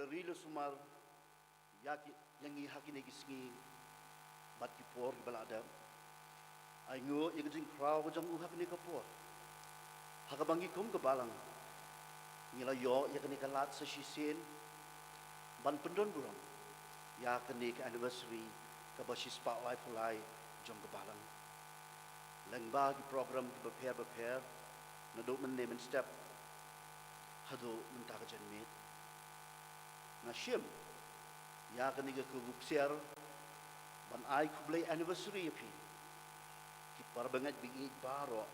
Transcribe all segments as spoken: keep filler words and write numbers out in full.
Ri la sumar ïa ki, ïa ngi ha kine ki sngi bad ki por kiba la dep. Ai nguh ïa ka jingkhraw ka jong u ha kane ka por. Ha kaba ngi kum ka balang ngi la ïoh ïa kane ka lad sa shisien ban pyndon burom ïa kane ka anniversary kaba shispah laiphew lai jong ka balang. Lyngba ki program kiba pher ba pher, naduh mynne mynstep haduh mynta ka janmiet, nga shim ïa kane ka kabu ksiar ban ai khublei anniversary ïa phi, ki para bangeit ba ïeit baroh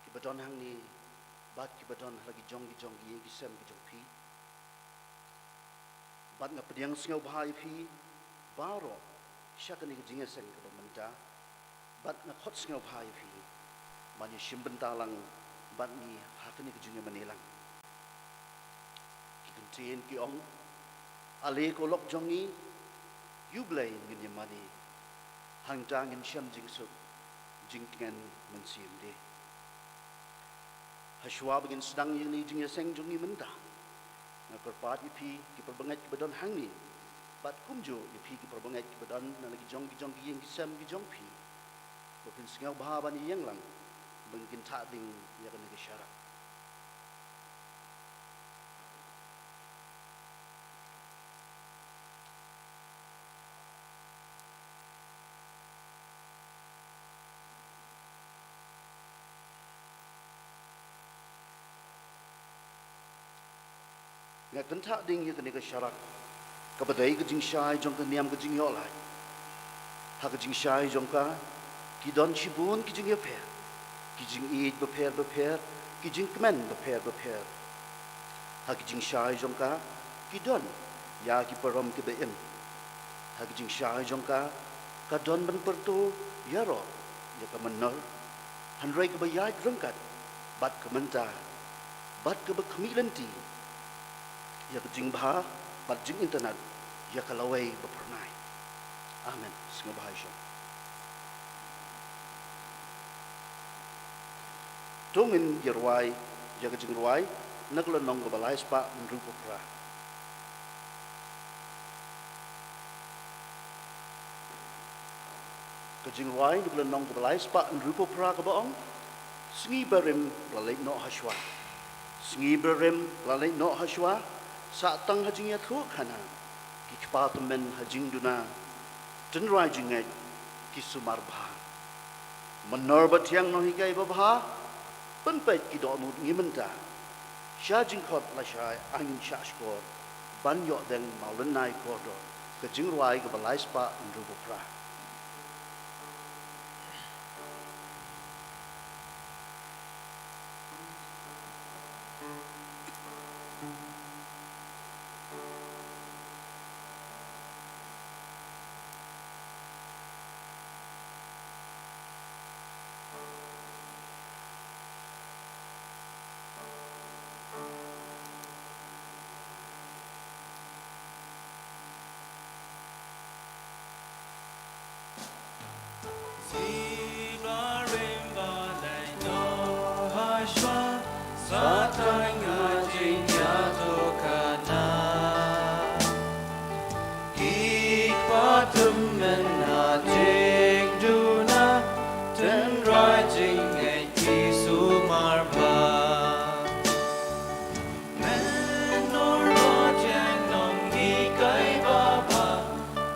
kiba don hangne bad kiba don ha la ki jong ki jong ki ïing ki sem ki jong phi. Bad nga pdiang sngewbha ïa phi baroh sha kane ka jingïaseng kaba mynta. Bad nga khot sngewbha ïa phi ban ïashim bynta lang bad ngi ha kane ka jingïamane lang. Ki kyntien ki ong, ale ko lok jong ngi, ïa U Blei ngin ïamane, hangta ngin shem jingsuk jingkmen mynsiem de. Hashwa ba ngin sdang ïa kane ka jingïaseng jong ngi mynta, nga kyrpad ïa phi ki para bangeit kiba don hangne bad kumjuh ïa phi ki para bangeit kiba don na la ki jong ki jong ki ïing ki sem ki jong phi, ba phin sngewbha ban ïeng lang ba ngin thah ding ïa kane ka sharak. Nga kynthah ding ïa kane ka sharak kaba dei ka jingshai jong ka niam ka jingïohlad. Ha ka jingshai jong ka ki don shibun ki jingïapher, ki jingïeit bapher bapher, ki jingkmen bapher bapher. Ha ka jingshai jong ka ki don ïa ki parom kiba im. Ha ka jingshai jong ka ka don ban pyrto ïaroh ïa ka mynnor, hynrei kaba ïaid ryngkat bad ka mynta bad kaba khmih lynti ïa ka jingbha bad jingitynnad ïa ka lawei ba phyrnai. Amen. Sngewbha ïa shong. To ngin ïa rwai ïa ka jingrwai na ka lynnong kaba lai spah hynriewphew phra. Ka jingrwai na ka lynnong kaba lai spah hynriewphew phra kaba ong, sngi barim la leit noh hashwa. Sngi barim la leit noh hashwa, sah tang ha jingïathuhkhana, ki kpa tymmen ha jingduna, tynrai jingngeit ki sumar bha. Mynnor ba thiang nonghikai babha, pynpeit ki dohnud ngi mynta. Sha jingkhot lashai angin shah shkor, ban ïoh deng mawlynnai kordor. Ka jingrwai kaba lai spah hynriewphew phra. Sngi barim ba leit noh hashwa, sah tang ha jingïathuhkhana. Ki kpa tymmen ha jingduna, tynrai jingngeit ki sumar bha. Mynnor ba thiang nonghikai babha,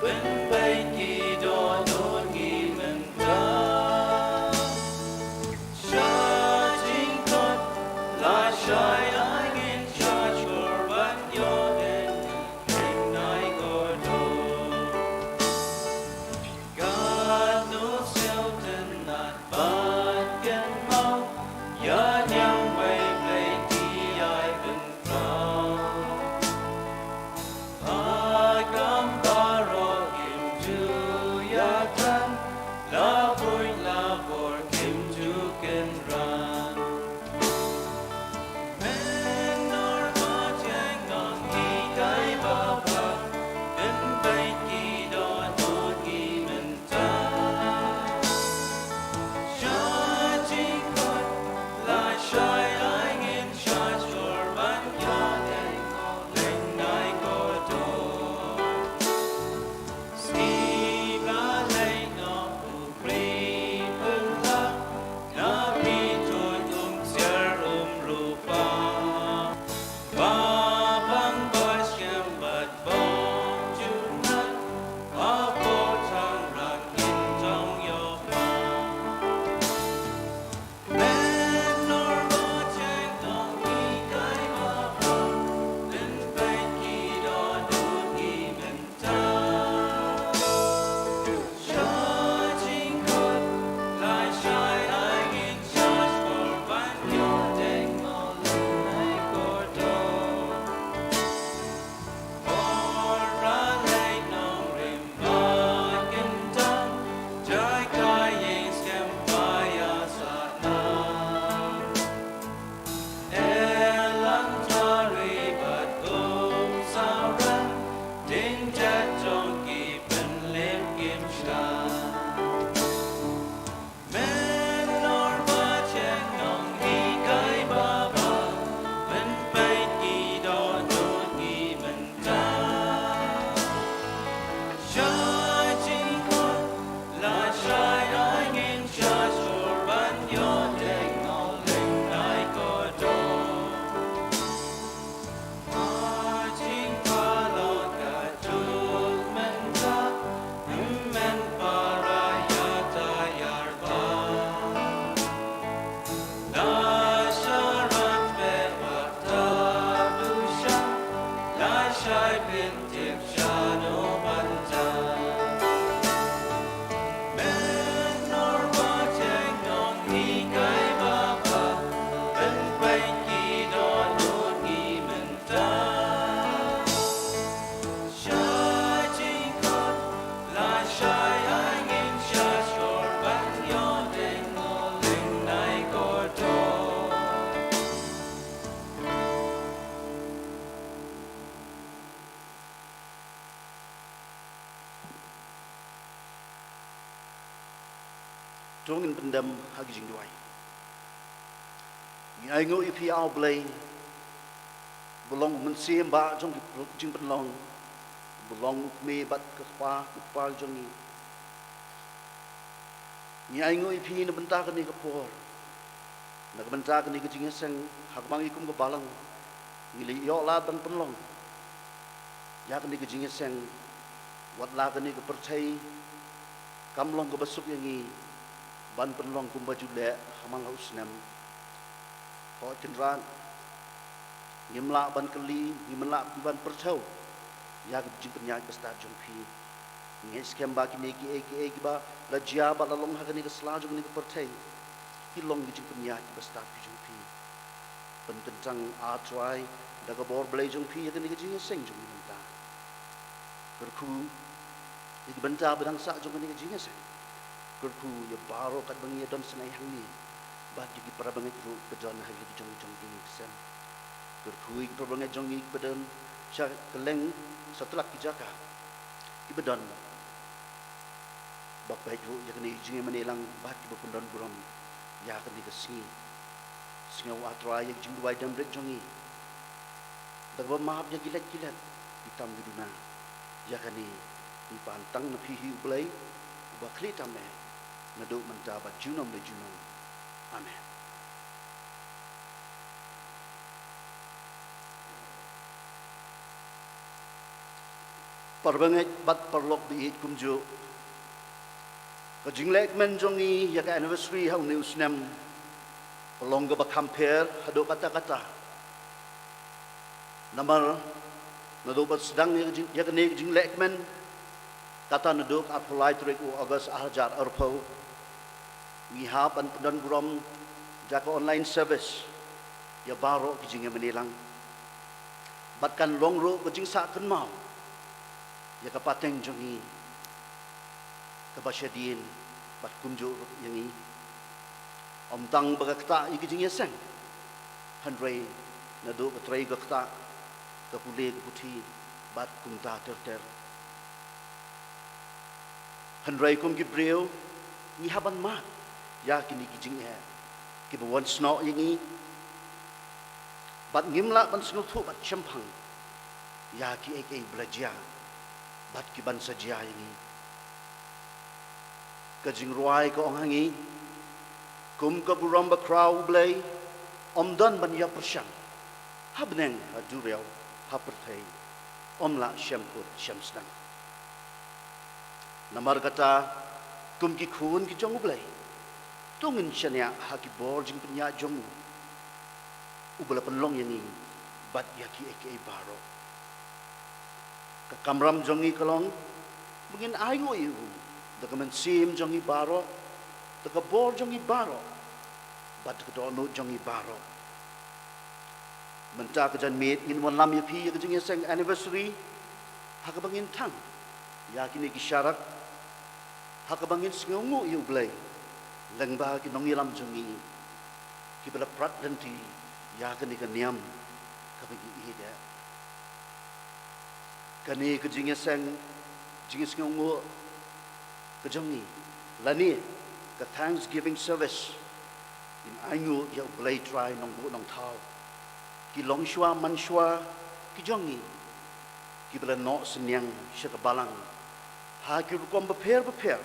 pynpeit ki dohnud ngi mynta. To ngin pyndem ha ki jingduwai. Ngi ainguh ïa phi, A Blei, ba long u Mynsiem Bah jong ki jingpynlong, ba long u Kmie bad ka Kpa, u Kpa jong ngi. Ngi ainguh ïa phi na ka bynta kane ka por, na ka bynta kane ka jingïaseng, ha kaba ngi kum ka balang ngi la ïoh lad ban pynlong ïa kane ka jingïaseng, wat la kane ka pyrthei kam long kaba suk ïa ngi ban pynlong kumba ju leh ha man la u snem. Hooid Kynrad, ngim lah ban kylli, ngim lah ban pyrthew ïa ka jingpynïaid bastad jong phi. Ngi ngeit skhem ba kine kiei kiei kiba la jia bad la long ha kane ka sla jong kane ka pyrthei, ki long ki jingpynïaid bastad ki jong phi. Pynkyntang, A Trai, da ka bor Blei jong phi ïa kane ka jingïaseng jong ngi mynta. Kyrkhu ïa ki bynta ba dang sah jong kane ka jingïaseng. Kyrkhu ïa baroh katba ngi ïa don synei hangne, bad ïa ki para bangeit ruh ba don ha ki jong jong ki sem. Kyrkhu ïa ki para bangeit jong ngi ba don sha kylleng satlak ki jaka, kiba don ba peit ruh ïa kane ka jingïamane lang bad kiba pyndon burom ïa kane ka sngi. Sngew, A Trai, ïa ka jingduwai dem rit jong ngi, da kaba map ïa ki leit ki leit, ki tam ki duna. Ïa kane ngi pan tang na phi hi U Blei uba khlieh tam eh, naduh mynta bad junom re junom. Amen. Para bangeit bad paralok ba ïeit kumjuh, ka jinglehkmen jong ngi ïa ka anniversary ha une u snem ka long kaba kham pher haduh katta katta. Namar naduh ba sdang ïa ka jing, ïa kane ka jinglehkmen, kata naduh ka arphew lai tarik u August ar hajar arphew, ngi hap ban pyndon burom da ka online service ïa baroh ki jingïamane lang. Bad kan long ruh ka jingsah kynmaw ïa ka pateng jong ngi kaba shadien bad kumjuh ruh ïa ngi. Ym tang ba ka ktah ïa ka jingïaseng, hynrei naduh ka trei ka ktah, ka pule ka puthi bad kumta ter ter. Hynrei kum ki briew ngi hap ban mad ïa kine ki jingeh kiba wan snoh ïa ngi, bad ngim lah ban sngewthuh bad shemphang ïa kiei kiei ba la jia bad kiban sa jia ïa ngi. Ka jingrwai ka ong ha ngi, kum ka burom bakhraw U Blei, ym don ban ïa pyrshang ha bneng, ha duriaw, ha pyrthei, ym lah shem kut shem sdang. Namar kata, kum ki khun ki jong U Blei, to ngin shaniah ha ki bor jingpynïaid jong u, uba la pynlong ïa ngi bad ïa kiei kiei baroh. Ka kamram jong ngi ka long ba ngin ainguh ïa u da ka mynsiem jong ngi baroh, da ka bor jong ngi baroh, bad da ka dohnud jong ngi baroh. Mynta ka janmiet ngin wanlam ïa phi ïa ka jingïaseng anniversary ha kaba ngin thang ïa kine ki sharak, ha kaba ngin sngewnguh ïa U Blei lyngba ki nongïalam jong ngi kiba la prat lynti ïa kane ka niam kaba ngi ïeit. Kane ka jingïaseng, jingsngewnguh ka jong ngi, lane ka Thanksgiving service, ngin ainguh ïa U Blei Trai Nongbuh Nongthaw, ki longshuwa manshuwa ki jong ngi kiba la noh synñiang sha ka balang ha ki rukom bapher bapher,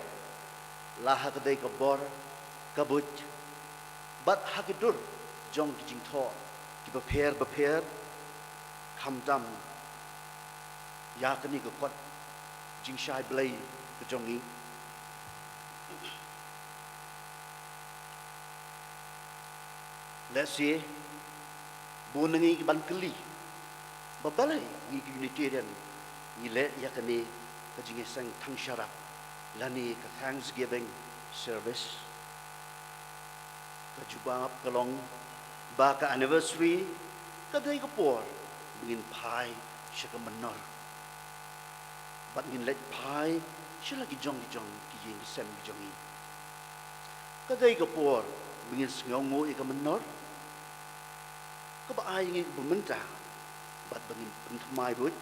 la ha ka dei ka bor ka buit bad ha ki dur jong ki jingthoh kiba pher bapher, khamtam ïa kane ka kot jingshai Blei ka jong ngi. Lehse bun na ngi ki ban kylli ba balei ngi ki Unitarian ngi leh ïa kane ka jingïaseng thang sharak lane ka Thanksgiving service. Ka jubab ka long ba ka anniversary ka dei ka por ba ngin phai sha ka mynnor, bad ngin leit phai sha la ki jong ki jong ki ïing ki sem ki jong ngi. Ka dei ka por ba ngin sngewnguh ïa ka mynnor kaba ai ngi kaba mynta, bad ba ngin pynthymmai buit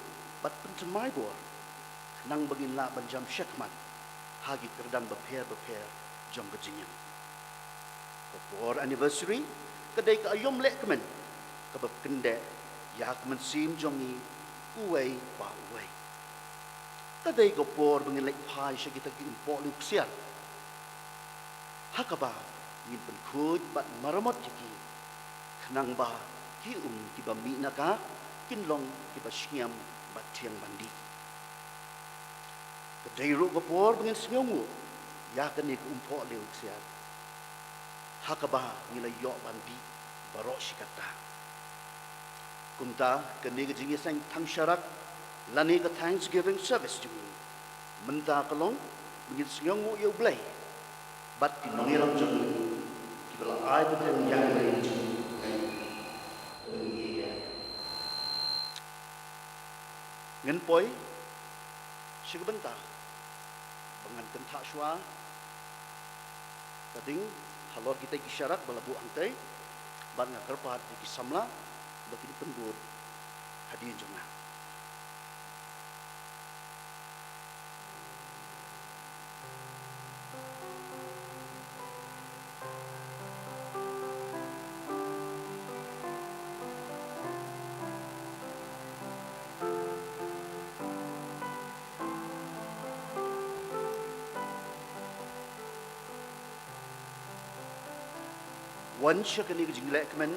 bad pynthymmai bor, khnang ba ngin lah ban jam shakhmat ha ki kyrdan bapher bapher jong ka jingim. Ka por anniversary ka dei ka aïom lehkmen kaba kyndeh ïa ka mynsiem jong ngi uwei pa uwei. Ka dei ka por ba ngin leit phai sha kita ki umpohliew ksiar, ha kaba ngin pynkhuid bad maramot ïa ki, khnang ba ki um kiba mih na ka kin long kiba shngiam bad thiang ban dih. Ka dei ruh ka por ba ngin sngewnguh ïa kane ka umpohliew ksiar, ha kaba ngi la ïoh ban dih baroh shi katta. Kumta kane ka jingïaseng thang sharak lane ka Thanksgiving service jong ngi mynta ka long ba ngin sngewnguh ïa U Blei bad ki nongïalam jong ngi kiba la ai bteng ïa kane ka jingïaseng. Ngin poi sha ka bynta ba ngan kynthah shuwa. Ka ding halor kita ki sharak ba la buh hangtei, bad nga kyrpad ïa ki samla ba kin pynbud hadien jong nga. Wan sha kane ka jinglehkmen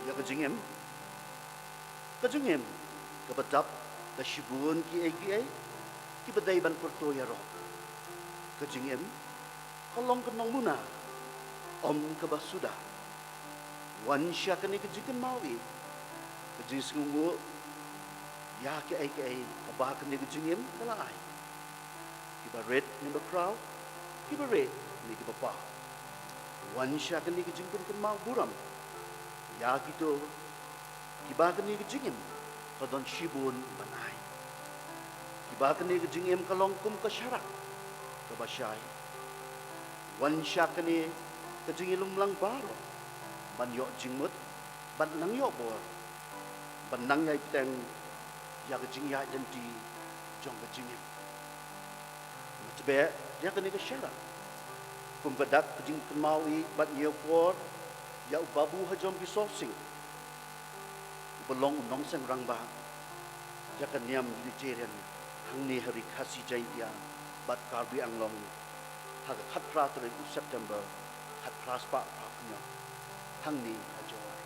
ïa ka jingim. Ka jingim kaba dap da shibun kiei kiei kiba dei ban pyrto ïaroh. Ka jingim ka long ka nongmuna, ym kaba suda. Wan sha kane ka jingkynmaw ïa ka jingsngewnguh ïa kiei kiei kaba kane ka jingim ka la ai. Kiba rit ne ba khraw, kiba rieh ne kiba paw. Wan sha kane ka jingpynkynmaw burom ïa kito kiba kane ka jingim ka don shibun ban ai. Kiba kane ka jingim ka long kum ka sharak kaba shai. Wan sha kane ka jingïalumlang baroh ban ïoh jingmut, ban nang ïoh bor, ban nang ïai bteng ïa ka jingïaid lynti jong ka jingim. Nga tbeh ïa kane ka sharak kum ka dak ka jingkynmaw ïa bad ñiew por ïa u Babu Hajom Kisorsing, uba long u nongseng rangbah ïa ka niam Unitarian hangne ha Ri Khasi Jaiñtia bad Karbi Anglong ha ka khatphra tarik u September khatphra spah phra phew hynñiew hangne ha Jowai.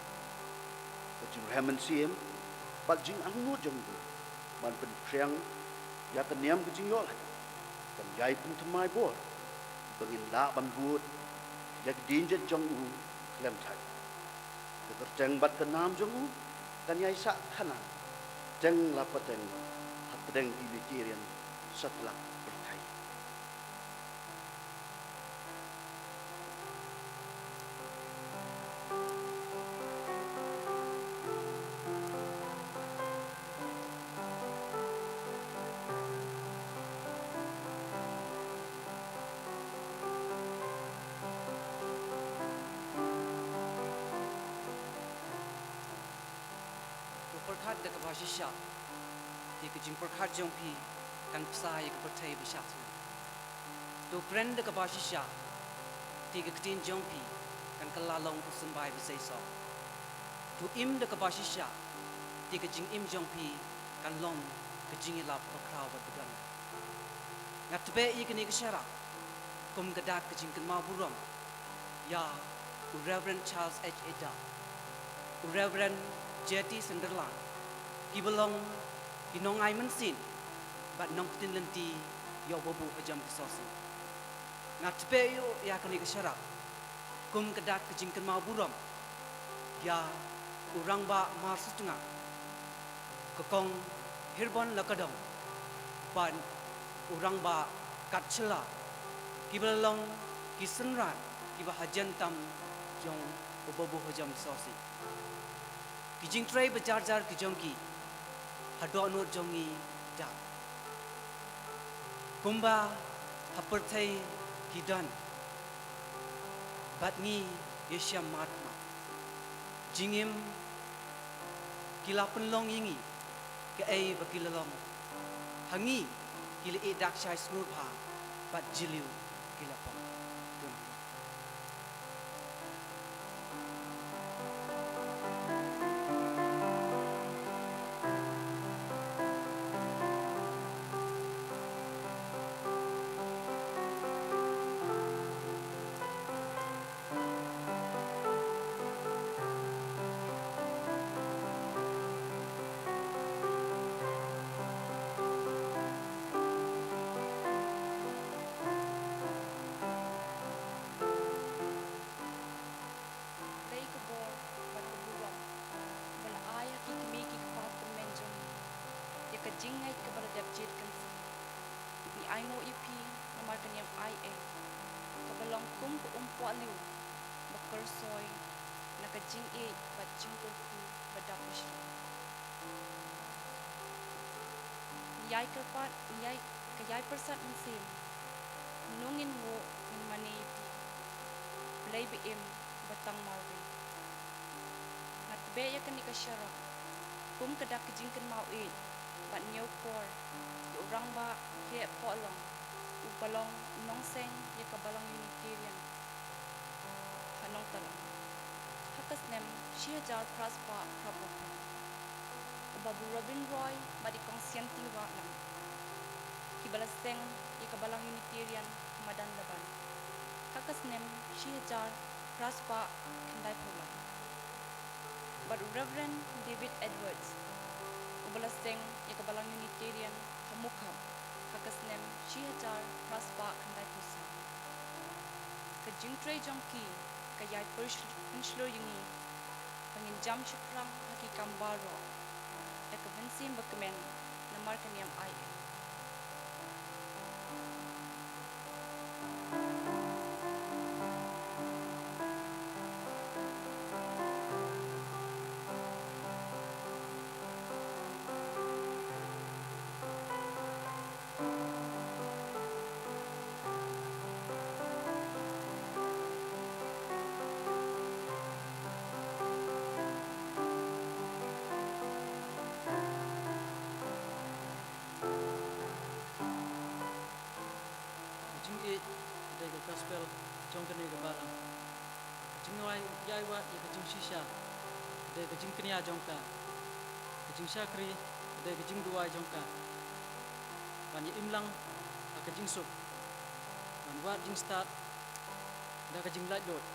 Ka jingrhem mynsiem bad jingangnud jong u ban pynphriang ïa ka niam ka jingïohlad kan ïai pynthymmai bor ba ngin lah ban bud ïa ka dien jait jong u khlem thait. Ka kyrteng bad ka nam jong u kan ïai sah khana teng la pateng hapdeng ki Unitarian satlak pyrthei. To pyrkhat da kaba shisha, te ka jingpyrkhat jong phi kan bsa ïa ka pyrthei ba shah shnong. To kren da kaba shisha, te ka ktien jong phi kan kylla long u symbai ba seisoh. To im da kaba shisha, te ka jingim jong phi kan long ka jingïalap ba khraw bad ba don. Nga tbeh ïa kane ka sharak kum ka dak ka jingkynmaw burom ïa u Reverend Charles H A Daw, u Reverend J T Synderland, kiba long ki nongai mynsiem bad nongktien lynti ïa u Babu Hajom Kisorsing. Nga tbeh ïa kane ka sharak kum ka dak ka jingkynmaw burom ïa u Rangbah Marsutnga, ka Kong Hirbon Lakadong bad u Rangbah Katshila, kiba la long ki synran kiba hajan tam jong u Babu Hajom Kisorsing. Ki jingtrei ba jar jar ki jong ki ha dohnud jong ngi dang. Kumba ha pyrthei ki don bad ngi ïashem mad mad. Jingim ki la pynlong ïa ngi kaei ba ki la long. Ha ngi ki la ïeh dak shai sngewbha bad jylliew ki la pom. Duna. jingngeit kaba la dep jied kan sah. Ngi ainguh ïa phi namar ka niam ai ei kaba long kum ka umpohliew ba kyrsoi na ka jingïeit bad jingkyrkhu ba dap ba shlur. Ngi ïai kyrpad, ngi ïai, ka ïai pyrsad mynsiem. Kumno ngin nguh, ngin mane ïa phi, Blei ba im, ba tang marwei. Nga tbeh ïa kane ka sharak kum ka dak ka jingkynmaw ïeit bad ñiewkor ïa u Rangbah Heh Pohlong, uba long u nongseng ïa ka Balang Unitarian ha Nongtalang, ha ka snem shi hajar phra spah phra phew phra, uba u Robin Roy bad i Kong Sianting Wahlang kiba la seng ïa ka Balang Unitarian ha Madan Laban ha ka snem shi hajar phra spah khyndai phew lai, bad u Reverend David Edwards, uba la seng ïa ka Balang Unitarian ha Mukhap ha ka snem shi hajar phra spah khyndai phew saw. Ka jingtrei jong ki ka ïai pynshlur ïa ngi ba ngin jam shaphrang ha ki kam baroh da ka mynsiem ba kmen namar ka niam ai ei. Ka jingïeit ka dei ka gospel jong kane ka balang. Ka jingïai, ïai wad ïa ka jingshisha ka dei ka jingkñia jong ka. Ka jingshakri ka dei ka jingduwai jong ka. Ban ïa imlang ha ka jingsuk, ban wad jingstad da ka jinglaitluid,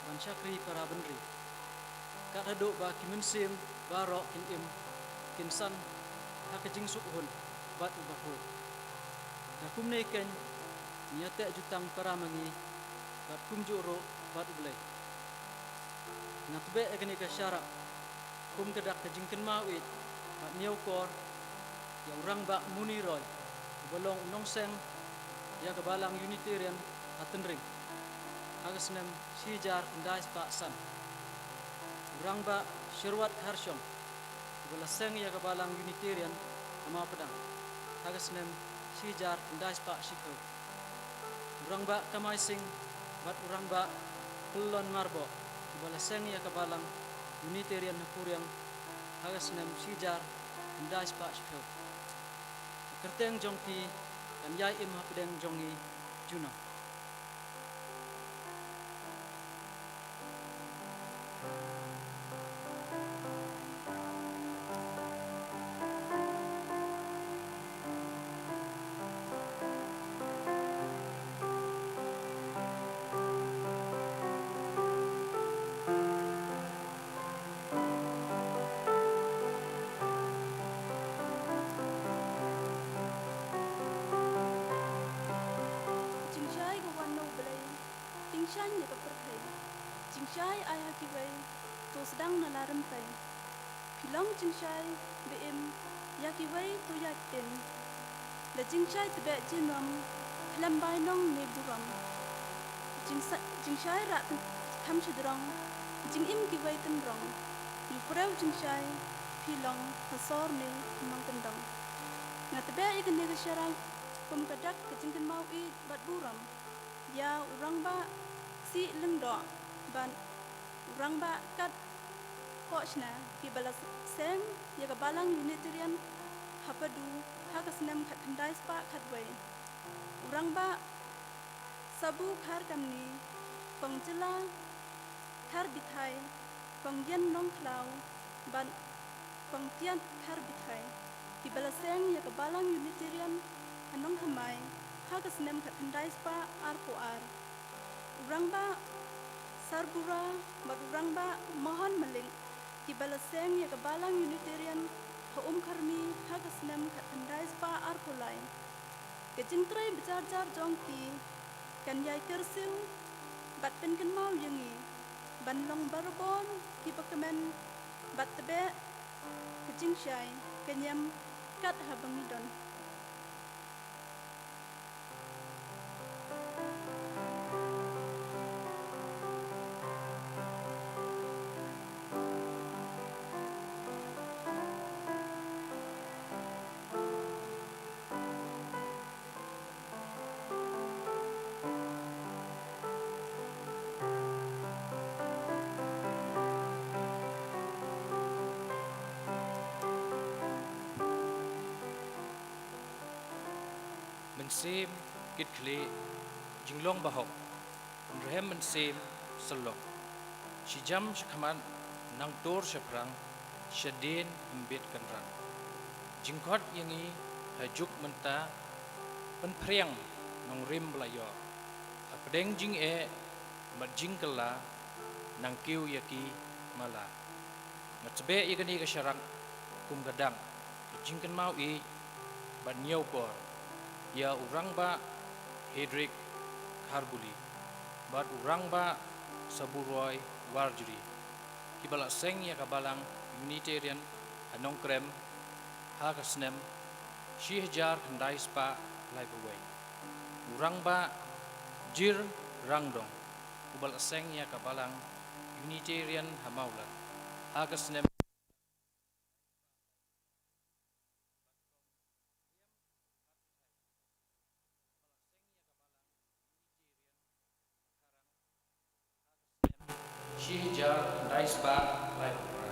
ban shakri para bynriew. Kat haduh ba ki mynsiem baroh kin im, kin san ha ka jingsuk hun bad u bakhuid. Da kumne keiñ ngi ïateh jutang para ma ngi bad kumjuh ruh bad U Blei. Nga tbeh ïa kane ka sharak kum ka dak ka jingkynmaw ïeit bad ñiewkor ïa u Rangbah Muni Roy, uba long u nongseng ïa ka Balang Unitarian ha Tynring ha ka snem shi hajar khyndai spah san. U Rangbah Sherwat Kharshong, uba la seng ïa ka Balang Unitarian ha Mawpdang ha ka snem shi hajar khyndai spah shiphew. U Rangbah Kamai Singh bad u Rangbah Kyllon Marboh, kiba la seng ïa ka Balang Unitarian ha Puriang ha ka snem shi hajar khyndai spah shiphew. Ka kyrteng jong phi kan ïai im hapdeng jong ngi junom. Jingshai ka wan na U Blei, tyngshaiñ ïa ka pyrthei. Jingshai ai ha kiwei, to sdang na la rympei. Phi long jingshai ba im, ïa kiwei to ïaid im. La jingshai tbeh junom, khlem bainong ne burom. Jingsa-, jingshai rah tyn-, tham shadrong, jingim kiwei tynrong. Ïa u kreu jingshai, phi long ha sor ne ha mangkyndong. Nga tbeh ïa kane ka sharai kum ka dak ka jingkynmaw ïeit bad burom ïa u Rangbah Ksih Lyngdoh bad u Rangbah Kat Kohshna, kiba la seng ïa ka Balang Unitarian ha Padu ha ka snem khatkhyndai spah khatwei. U Rangbah Sabu Kharkamni, Kong Jylla Kharbithai, Kong Yen Nongkhlaw bad Kong Tiat Kharbithai, kiba la seng ïa ka Balang Unitarian ha Nongthymmai ha ka snem khatkhyndai spah arphew ar. U Rangbah Sarbura bad u Rangbah Mohon Malik, kiba la seng ïa ka Balang Unitarian ha Umkhyrmi ha ka snem khatkhyndai spah arphew lai. Ka jingtrei bajarjar jong ki kan ïai kyrsiew bad pynkynmaw ïa ngi ban long barabor kiba kmen bad tbeh ka jingshai, ka niam Kat haba ngi don. Mynsiem, kitkhlieh, jinglong bahok, pynrhem mynsiem, syllok. Shi jam shi khmat, nangtur shaphrang, shadien ym bit kynrang. Jingkhot ïa ngi ha juk mynta, pynphriang nongrim ba la ïoh. Hapdeng jingeh bad jingkylla, nang kiew ïa ki mala. Nga tbeh ïa kane ka sharak kum ka dak ka jingkynmaw ïeit bad ñiewkor ïa u Rangbah Hedrick Kharbuli bad u Rangbah Saburoy Warjri, kiba la seng ïa ka Balang Unitarian ha Nongkrem ha ka snem shi hajar khyndai spah laiphew wei. U Rangbah Jir Rangdong, uba la seng ïa ka Balang Unitarian ha Mawlad ha ka snem shi hajar khyndai spah laiphew phra.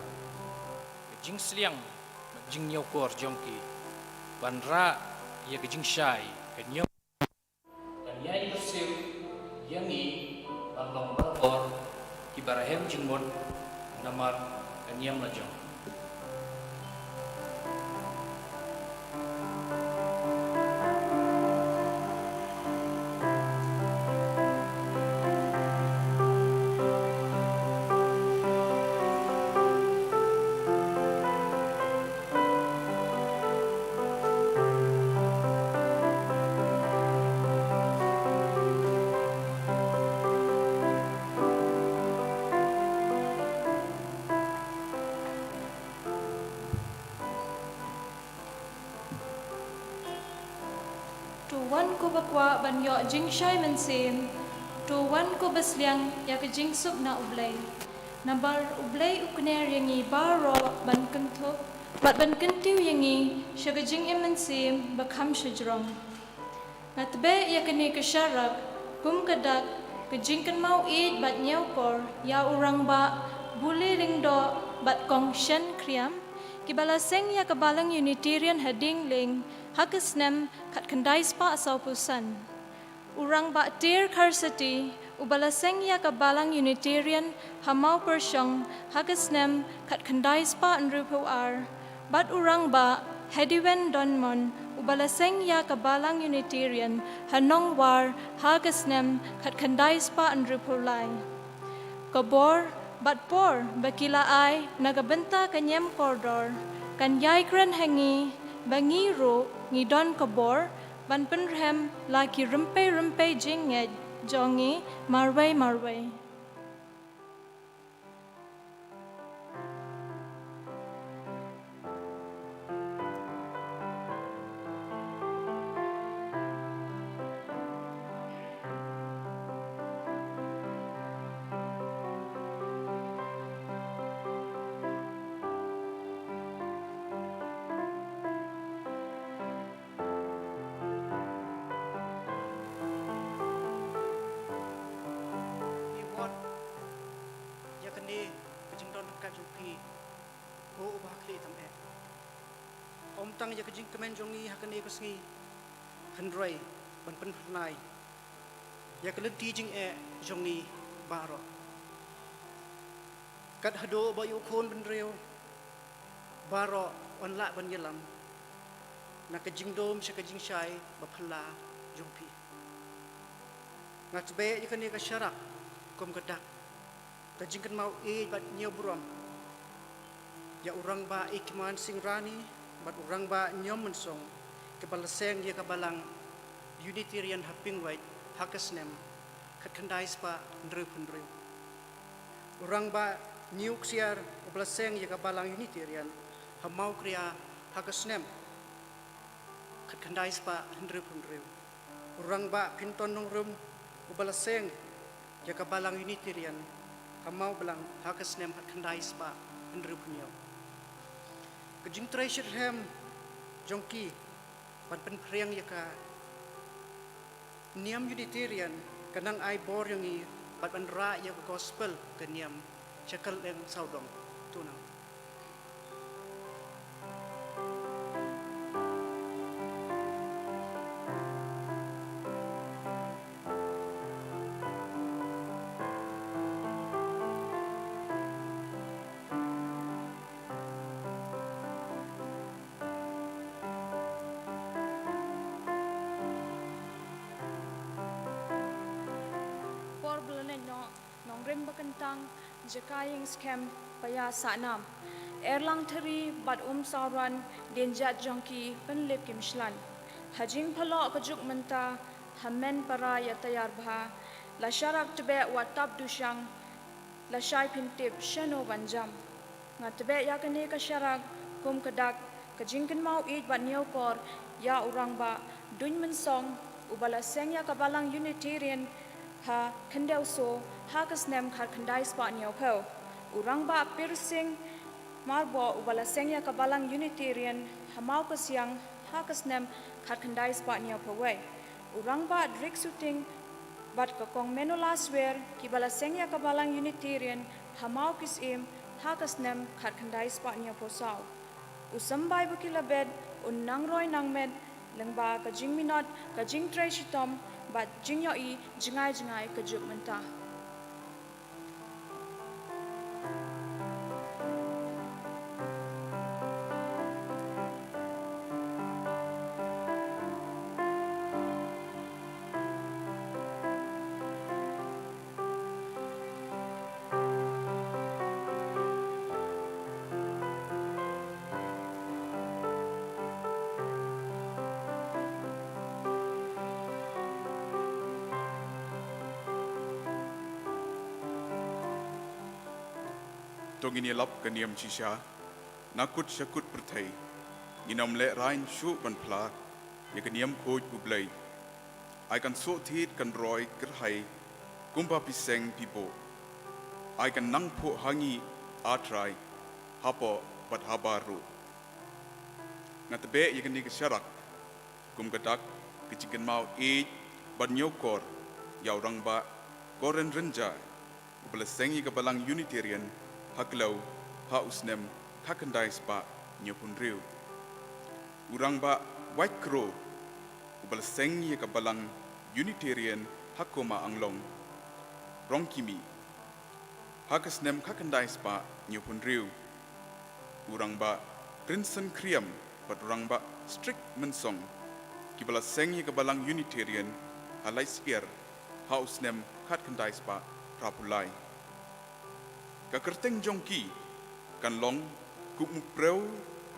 Ka jingsliang bad jingñiewkor jong ki ban rah ïa ka jingshai ka ñiong. Kan ïai mynsiem ïa ngi ban long barabor kiba rhem jingmut namar ka niam la jong. To wan ko ba kwah ban ïoh jingshai mynsiem, to wan ko ba sliang ïa ka jingsuk na U Blei. Namar U Blei u kner ïa ngi baroh ban kynthup bad ban kyntiew ïa ngi sha ka jingim mynsiem ba kham shajrong. Nga tbeh ïa kane ka sharak kum ka dak ka jingkynmaw ïeit bad ñiewkor ïa u Rangbah Bule Lyngdoh bad Kong Shen Khriam, kiba la seng ïa ka Balang Unitarian ha Diengling ha ka snem khatkhyndai spah sawphew san. U Rangbah Ter Kharsati, uba la seng ïa ka Balang Unitarian ha Mawpyrshong ha ka snem khatkhyndai spah hynriewphew ar, bad u Rangbah Hediwen Donmon, uba la seng ïa ka Balang Unitarian ha Nongwar ha ka snem khatkhyndai spah hynriewphew lai. Ka bor bad por ba ki la ai na ka bynta ka niam kordor kan ïai kren ha ngi ba ngi ruh ngi don ka bor ban pynrhem la ki rympei rympei jingngeit jong ngi marwei marwei. Ngi wad ïa kane ka jingdon ryngkat jong phi, ko uba ha khlieh tam eh. Ym tang ïa ka jingkmen jong ngi ha kane ka sngi, hynrei ban pynphyrnai ïa ka lynti jingeh jong ngi baroh. Kat haduh ba ïa u khun bynriew baroh un lah ban ïalam na ka jingdum sha ka jingshai ba phylla jong phi. Nga tbeh ïa kane ka sharak kum ka dak ka jingkynmaw ïeit bad ñiew burom ïa u Rangbah Ikman Singh Rani bad u Rangbah Ñiom Mynsong, kiba la seng ïa ka Balang Unitarian ha Pingwait ha ka snem khatkhyndai spah hynriewphew hynriew. U Rangbah Ñiew Ksiar, uba la seng ïa ka Balang Unitarian ha Mawkria ha ka snem khatkhyndai spah hynriewphew hynriew. U Rangbah Pynton Nongrum uba la seng ïa ka Balang Unitarian ha Mawblang ha ka snem khatkhyndai spah hynriewphew hynñiew. Ka jingtrei shitrhem jong ki ban pynphriang ïa ka niam Unitarian ka nang ai bor ïa ngi bad ban rah ïa ka gospel ka niam sha kylleng sawdong. To nang. Por ba la leit noh, Nongrim Bakyntang, Jaka Ïing Skhem, Paya Sahnam, Erlang Thari bad Um Sawran, dienjat jong ki pynlip kim shlan. Ha jingpyllait ka juk mynta, ha Menpara ïa Taiarbha, la sharak tbeh wat tap dushang, la shai pyntip shano ban jam. Nga tbeh ïa kane ka sharak kum ka dak ka jingkynmaw ïeit bad ñiewkor ïa u Rangbah Duiñmynsong, uba la seng ïa ka Balang Unitarian ha Khyndew Soo ha ka snem khatkhyndai spah ñiewphew. U Rangbah Pyrsing Myrboh, uba la seng ïa ka Balang Unitarian ha Mawkasiang ha ka snem khatkhyndai spah ñiewphew wei. U Rangbah Drik Suting bad ka Kong Menola Swer, kiba la seng ïa ka Balang Unitarian ha Mawkisiem ha ka snem khatkhyndai spah ñiewphew saw. U Symbai Bakilabed un nang roi nang met lyngba ka jingminot, ka jingtrei shitom bad jingïohi jngai jngai ka juk mynta. To ngin ïalap ka niam shisha, na kut sha kut pyrthei, ngin ym lehraiñ shuh ban phla ïa ka niam khuid U Blei. Ai kan suk thied kan roi kyrhai kumba phi seng phi buh. Ai kan nang phuh ha ngi A Trai, hapoh bad habar ruh. Nga tbeh ïa kane ka sharak kum ka dak ka jingkynmaw ïeit bad ñiewkor ïa u Rangbah Goren Rynjah, uba la seng ïa ka Balang Unitarian ha Khlaw ha u snem khatkhyndai spah ñiewphew hynriew. U Rangbah Wait Kro, uba la seng ïa ka Balang Unitarian ha Koma Anglong, Rongkimi, ha ka snem khatkhyndai spah ñiewphew hynriew. U Rangbah Princeton Khriam bad u Rangbah Strick Mynsong, kiba la seng ïa ka Balang Unitarian ha Laitspher ha u snem khatkhyndai spah phraphew lai. Ka kyrteng jong ki kan long kum u briew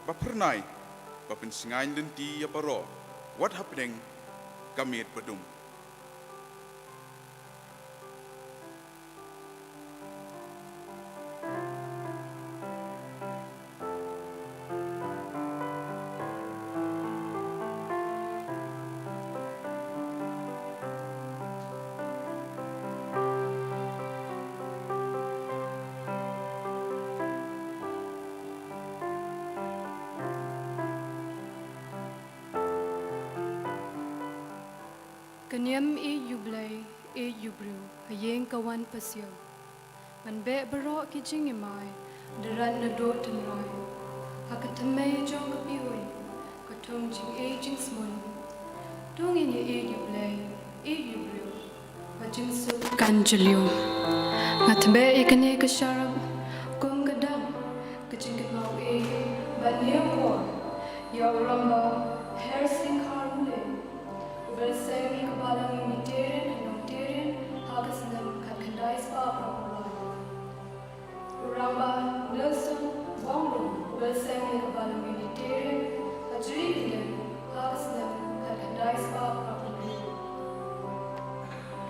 ba phyrnai, ba pynshngaiñ lynti ïa baroh wat hapdeng ka miet ba dum. Ka niam ïeit ïa U Blei, ïeit ïa u briew, ha ïing ka wan pasiaw. Ban beh baroh ki jingimai, da rat naduh tynrai. Ha ka thymmei jong ka pyrthei, ka thung jingïeit jingsmon. To ngin ïeit ïa U Blei, ïeit ïa u briew, bad jingsuk kan jylliew. Nga tbeh ïa kane ka sharak kum ka dak ka jingkynmaw ïeit bad ñiewkor ïa u Rangbah Hersing Kharmule, uba la seng ïa ka Balang Unitarian ha Nongtirian ha ka snem khatkhyndai spah phraphew lai. U Rangbah Nelson Wangrum, uba la seng ïa ka Balang Unitarian ha Jrikhyndiat ha ka snem khatkhyndai spah phraphew hynriew.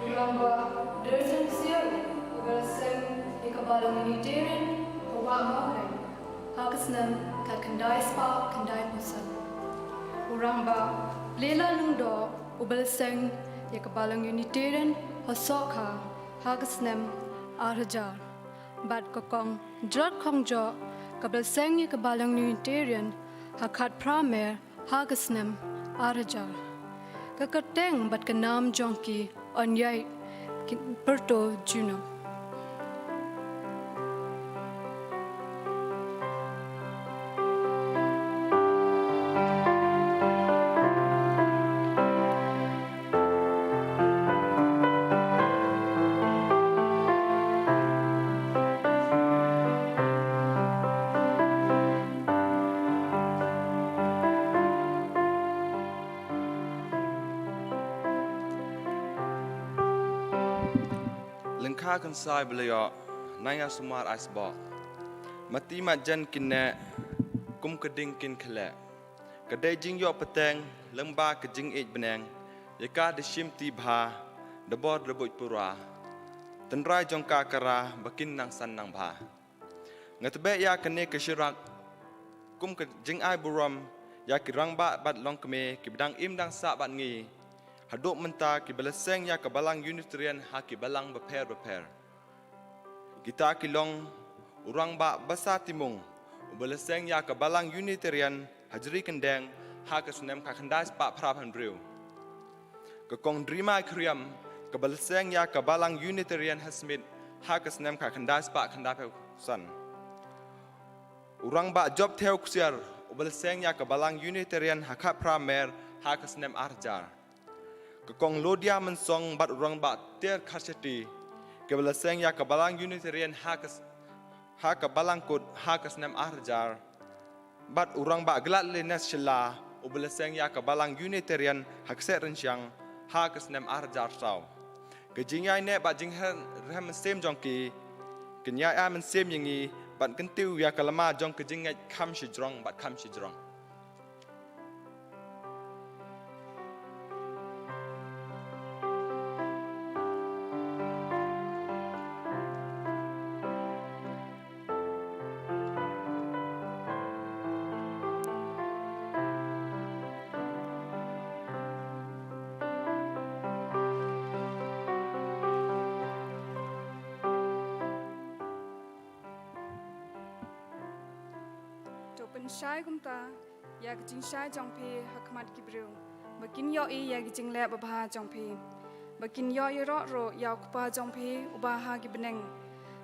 U Rangbah Derson Sial, uba la seng ïa ka Balang Unitarian ha Wah Mawheng ha ka snem khatkhyndai spah khyndaiphew san. U Rangbah Lela Lyngdoh uba la seng ïa ka Balang Unitarian ha Sohkha ha ka snem ar hajar. Bad ka Kong Jrot Khongjoh kaba la seng ïa ka Balang Unitarian ha Khatphra Mer ha ka snem ar hajar. Ka kyrteng bad ka nam jong ki yn ïaid ki pyrto junom. Lyngkha kynsai ba la ïoh, nang ïa sumar ai sboh. Mati mat jan kin neh, kum ka ding kin khleh. Ka dei jingïoh pateng, lyngba ka jingïeit bneng, ïa ka da shim ti bha, da bor da buit pura. Tynrai jong ka ka Ra, ba kin nang san nang bha. Nga tbeh ïa kane ka shirak kum ka jingai burom ïa ki rangbah bad longkmie kiba dang im dang sah bad ngi. Haduh mynta kiba la seng ïa ka Balang Unitarian ha ki balang bapher bapher. Kita ki long u Rangbah Basa Timung, uba la seng ïa ka Balang Unitarian ha Jri Kyndeng ha ka snem khatkhyndai spah phra phew hynriew. Ka Kong Drimai Khriam, kaba la seng ïa ka Balang Unitarian ha Smit ha ka snem khatkhyndai spah khyndaiphew san. U Rangbah Jop Thew Ksiar, uba la seng ïa ka Balang Unitarian ha Khatphra Mer ha ka snem ar hajar. Ka Kong Lodia Mynsong bad u Rangbah Ter Kharshati, kaba la seng ïa ka Balang Unitarian ha ka s-, ha ka Balang Kut ha ka snem ar hajar. Bad u Rangbah Gladliness Shylla, uba la seng ïa ka Balang Unitarian ha Ksehrynshang ha ka snem ar hajar saw. Ka jingïaineh bad jingrhem, rhem mynsiem jong ki, kin ïai ai mynsiem ïa ngi bad kyntiew ïa ka lama jong ka jingngeit kham shajrong bad kham shajrong. To pynshai kumta ïa ka jingshai jong phi ha khmat ki briew, ba kin ïohi ïa ka jingleh babha jong phi, ba kin ïoh ïaroh ruh ïa u Kpa jong phi uba ha ki bneng.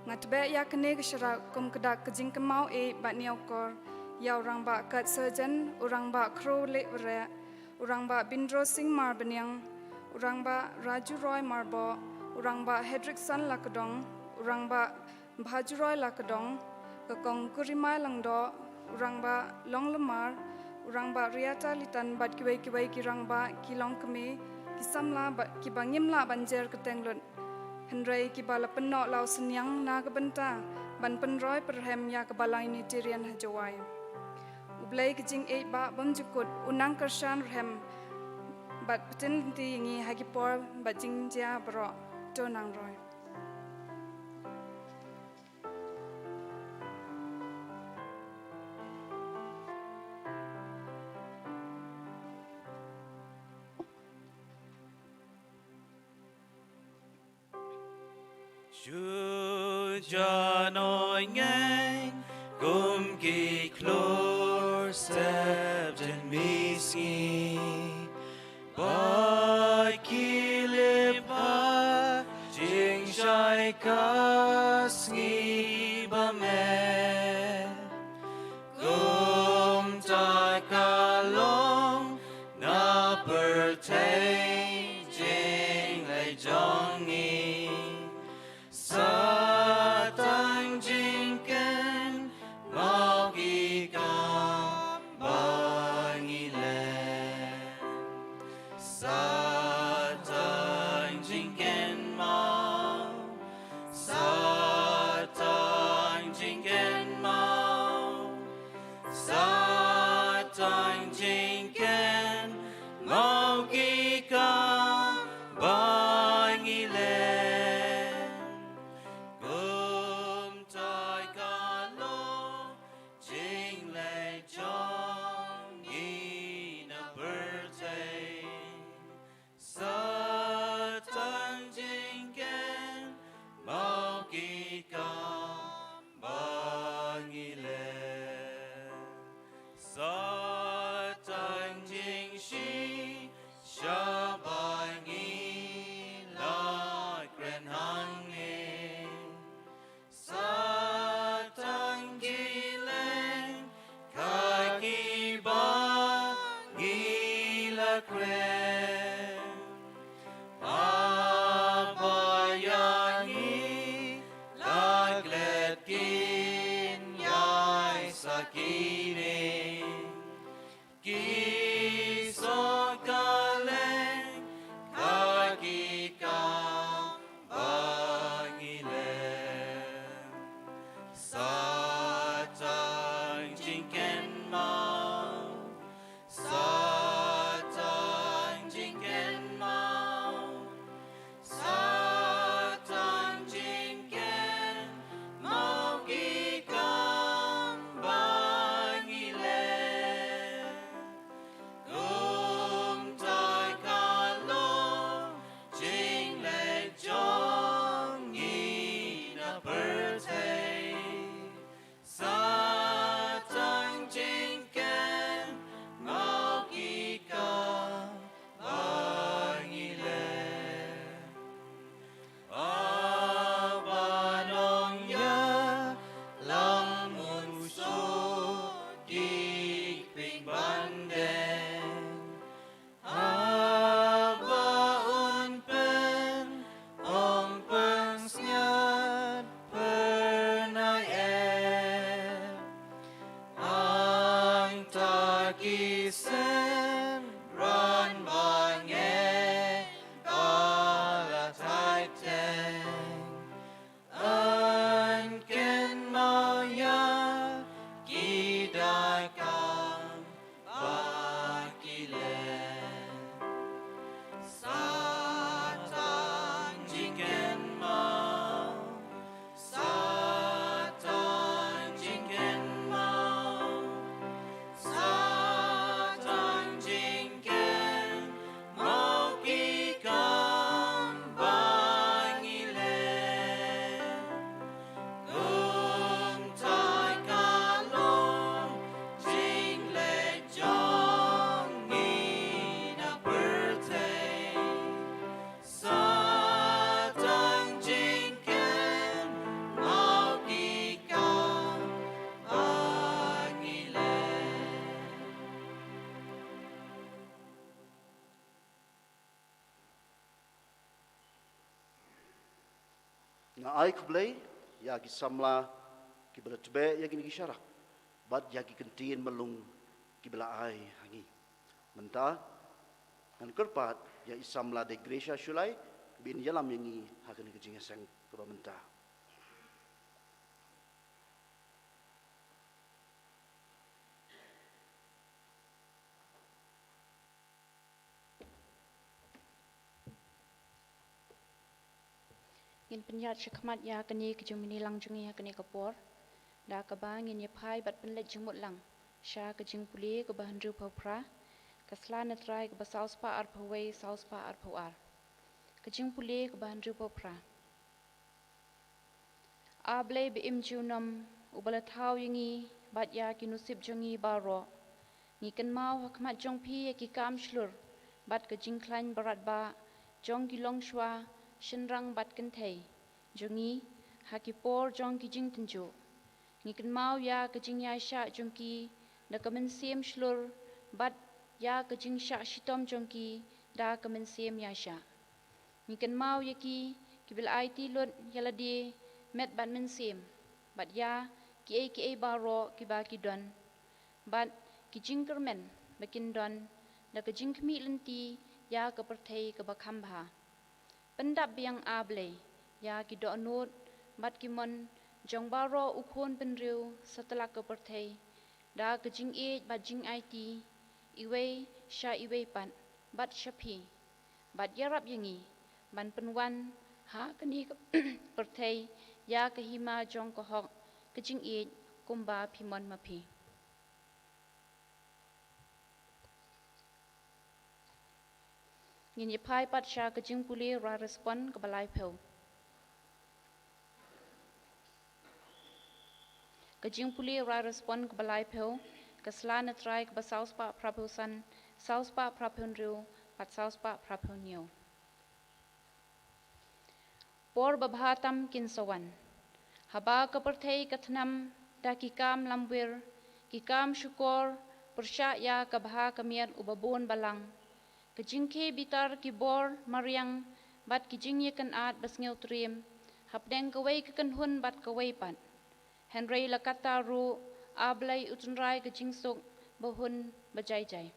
Nga tbeh ïa kane ka sharak kum ka dak ka jingkynmaw ïeit bad ñiewkor ïa u Rangbah Kat Surjan, u Rangbah Khro Leh Wareh, u Rangbah Bindro Singh Marbaniang, u Rangbah Raju Roy Marboh, u Rangbah Hedrickson Lakdong, u Rangbah Bhajuroi Lakdong, ka Kong Kurimai Lyngdoh, u Rangbah Longlamar, u Rangbah Riata Litan bad kiwei kiwei ki rangbah, ki longkmie, ki samla bad kiba ngim lah ban jer kyrteng lut. Hynrei kiba la pynnoh la u synñiang na ka bynta ban pynroi pynrhem ïa ka Balang Unitarian ha Jowai. U Blei ka jingïeit ba bymjukut u nang kyrshan rhem bad pynlynti ïa ngi ha ki por bad jingjia baroh. To nang roi. Shu jan ong ïa ngi kum ki khlur step jan misngi. Bad ki lip ha jingshai ka sngi ba me. Kumta ka long na pyrthei jingleh jong ngi. Sa tang jingkynmaw ki kam ba ngi leh. Sa tang jingkynmaw, sa tang Ki synran ba ngeit ba la thait teng, yn kynmaw ïa ki da ka kam ba ki leh. Satan jingkynmaw, Satan jingkynmaw, Satan jingkynmaw ki kam ba ngi leh. Kumta ka long jingleh jong ngi na pyrthei. Satan jingkynmaw ki kam ba ngi leh. Nga ai khublei ïa ki samla kiba la tbeh ïa kine ki sharak bad ïa ki kyntien malung kiba la ai ha ngi. Mynta ngan kyrpad ïa i samla dei Gracia Shullai ba in ïalam ïa ngi ha kane ka jingïaseng kaba mynta. Ngin pynïaid shakhmat ïa kane ka jingmane lang jong ngi ha kane ka por, da kaba ngin ïa phai bad pynleit jingmut lang sha ka jingpule kaba hynriewphew phra, ka sla na trai kaba saw spah arphew wei, saw spah arphew ar. Ka jingpule kaba hynriewphew phra. A Blei ba im junom, uba la thaw ïa ngi bad ïa ki nusip jong ngi baroh. Ngi kynmaw ha khmat jong phi ïa ki kam shlur bad ka jingkhlaiñ barat ba jong ki longshuwa, shynrang bad kynthei jong ngi ha ki por jong ki jingtynjuh. Ngi kynmaw ïa ka jingïaishah jong ki da ka mynsiem shlur bad ïa ka jingshah shitom jong ki da ka mynsiem ïaishah. Ngi kynmaw ïa ki kiba la aiti lut ïa lade met bad mynsiem, bad ïa kiei kiei baroh kiba ki don, bad ki jingkyrmen ba kin don da ka jingkhmih lynti ïa ka pyrthei kaba kham bha. Pyndap biang A Blei ïa ki dohnud bad ki mon jong baroh u khun bynriew satlak ka pyrthei, da ka jingïeit bad jingaiti iwei sha iwei pat, bad sha phi, bad ïarap ïa ngi ban pynwan ha kane ka pyrthei ïa ka hima jong ka hok, ka jingïeit kumba phi mon ma phi. Ngin ïa phai pat sha ka jingpule Rai Respond kaba laiphew. Ka jingpule Rai Respond kaba laiphew, ka sla na trai kaba saw spah phraphew san, saw spah phraphew hynriew bad saw spah phraphew hynñiew. Por babha tam kin sa wan, haba ka pyrthei ka thnam da ki kam lamwir, ki kam shukor, pyrshah ïa ka bha ka miat uba bun balang, ka jingkhie bitar ki bor mariang bad ki jingïakynad basngewtriem hapdeng kawei ka kynhun bad kawei pat. Hynrei la katta ruh, A Blei u tynrai ka jingsuk ba hun ba jai jai.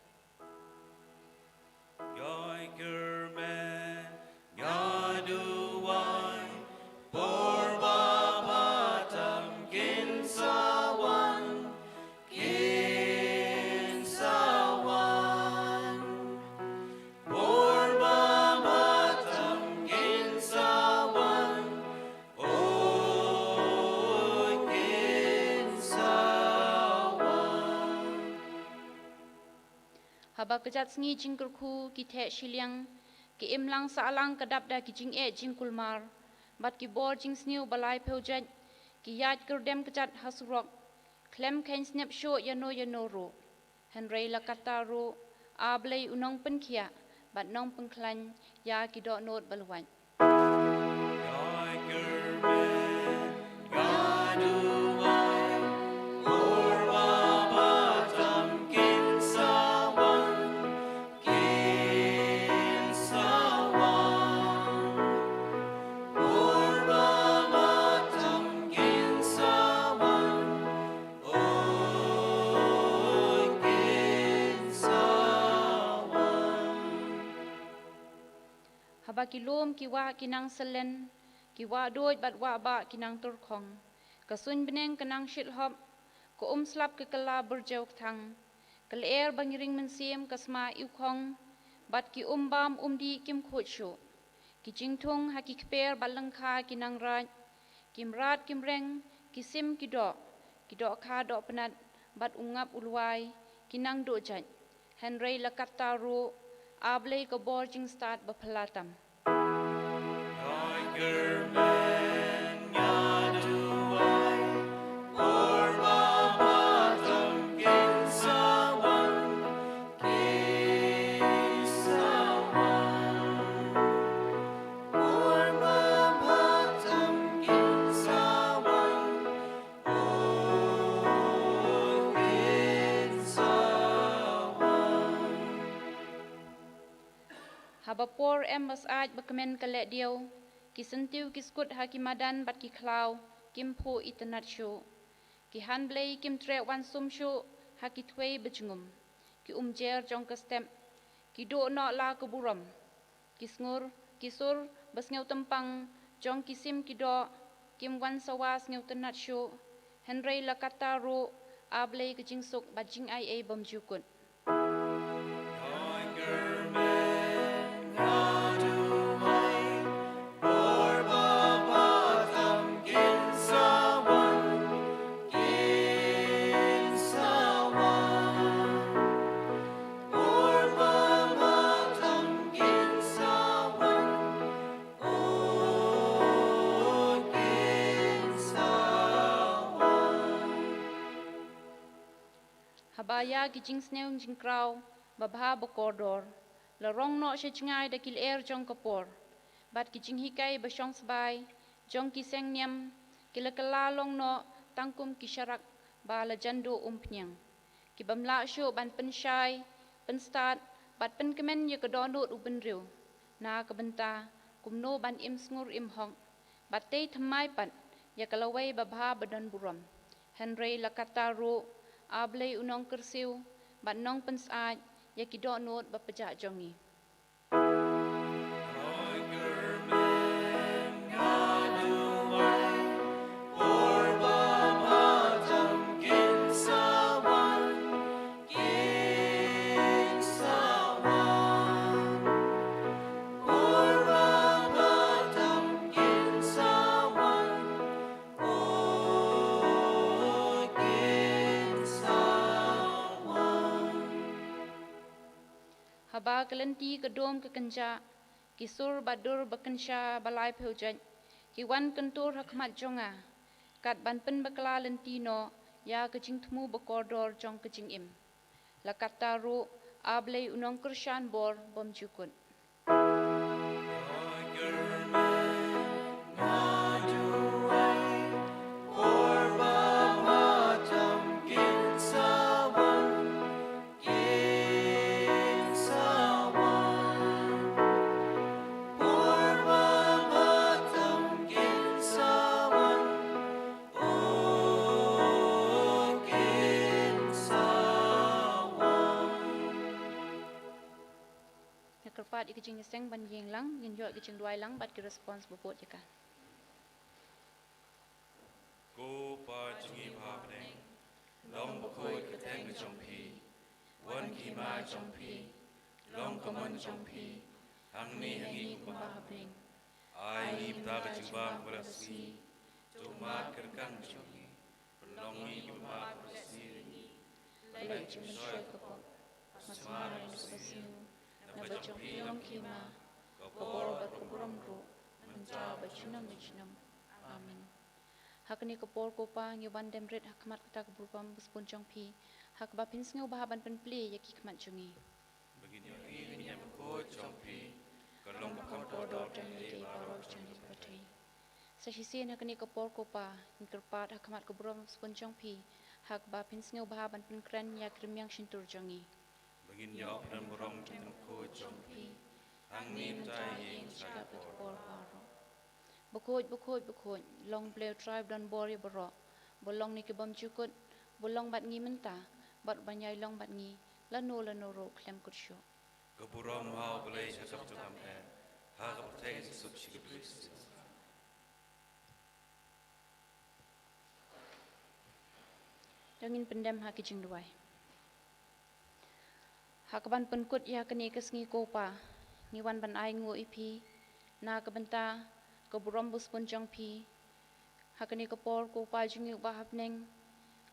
Ngi kyrmen, ngi duwai, por babha tam kin sa wan, kin sa wan. Por babha tam kin sa wan, oh, kin sa wan. Haba ka jait sngi jingkyrkhu ki theh shiliang, ki imlang sahlang ka dap da ki jingeh jingkulmar, bad ki bor jingsniew ba laiphew jait ki ïaid kyrdem kjat ha surok, khlem kheiñ snep shuh ïano ïano ruh. Hynrei la katta ruh, A Blei u nongpynkhiah bad nongpynkhlaiñ ïa ki dohnud ba luwait. Ba ki lum ki wah ki nang selen, ki wah duid bad wah bah ki nang turkhong. Ka suiñ bneng ka nang shitlhop, ka um slap ka kylla byrjeu kthang. Ka lyer ba ngi ring mynsiem ka sma iwkhong, bad ki um bam um dih kim khuid shuh. Ki jingthung ha ki kper bad lyngkha ki nang raid, ki mrad ki mreng, ki sim ki doh, ki dohkha dohpynat, bad u ngap u lwai, ki nang duh jait. Hynrei la katta ruh, A Blei ka bor jingstad ba phylla tam. Haba por em ba syaid ba kmen ka lehdiaw, ki syntiew ki skut ha ki madan bad ki khlaw, kim phuh itynnad shuh. Ki han Blei kim treh wan sum shuh ha ki thwei ba jngum. Ki umjer jong ka step, ki duh noh la ka burom. Ki sngur, ki sur ba sngew tympang jong ki sim ki doh, kim wan sawa sngewtynnad shuh. Hynrei la katta ruh, A Blei ka jingsuk bad jingaiei bymjukut. Haba ïa ki jingsneng jingkraw babha ba kordor la rong noh sha jngai da ki lyer jong ka por, bad ki jinghikai ba shong sbai jong ki seng niam ki la kylla long noh tang kum ki sharak ba la jan duh umphniang. Ki bym lah shuh ban pynshai, pynstad, bad pynkmen ïa ka dohnud u bynriew na ka bynta kumno ban im sngur im hok, bad tei thymmai pat ïa ka lawei babha ba don burom. Hynrei la katta ruh, A Blei u nongkyrsiew bad nongpynsyaid ïa ki dohnud ba pjah jong ngi. Haba ka lynti ka dum ka kynjah, ki sur ba dur ba kynsha ba laiphew jait ki wan kyntur ha khmat jong nga, kat ban pynbakla lynti noh ïa ka jingthmu ba kordor jong ka jingim. La katta ruh, A Blei u nongkyrshan bor bymjukut. Nga kyrpad ïa ka jingïaseng ban ïeng lang, ngin ïoh ïa ka jingduwai lang bad ki response ba bud ïa ka. Ko Pa jong ngi ba ha bneng, long bakhuid ka kyrteng ka jong phi, wan ka hima jong phi, long ka mon jong phi, hangne ha ngi kumba ha bneng. Ai ngi mynta ka jingbam kaba la ka sngi, to mad ka rkang jong ngi, pynlong ngi kumba ha ka sngi, leit jingmynshuwa ka pop, ha sma ruh ka sngi, naba jong phi long ka hima, ka bor bad ka burom ruh, mynta bad junom junom. Amen. Ha kane ka por ko Pa ngi wan dem rit ha khmat kata ka burom ba sbun jong phi, ha kaba phin sngewbha ban pynplie ïa ki khmat jong ngi. Ba ngin ïohi ïa ka kyrteng bakhuid jong phi, ka long ka kham kordor jong ngi baroh jong ngi pyrthei. Sa shisien ha kane ka por ko Pa, ngi kyrpad ha khmat ka burom sbun jong phi, ha kaba phin sngewbha ban pynkren ïa ki rmiang shyntur jong ngi. Ba ngin ïoh pynburom jong ka kyrteng bakhuid jong phi, hangne mynta ïa ka por baroh. Bakhuid, bakhuid, bakhuid, long Blei U Trai ba don bor ïa baroh, ba long ne ki bymjukut, ba long bad ngi mynta, bad ban ïai long bad ngi lano lano ruh khlem kut shuh. Ka burom ha U Blei sha ka tam eh, Ha ka pyrthei suk shi ka pyrthei. To ngin pyndem ha ki jingduwai. Ha kaban pynkut ïa kane ka sngi ko Pa, ngi wan ban ai nguh ïa phi na ka bynta ka burom buspun jong phi. Ha kane ka por ko Pa jong ngi uba ha bneng,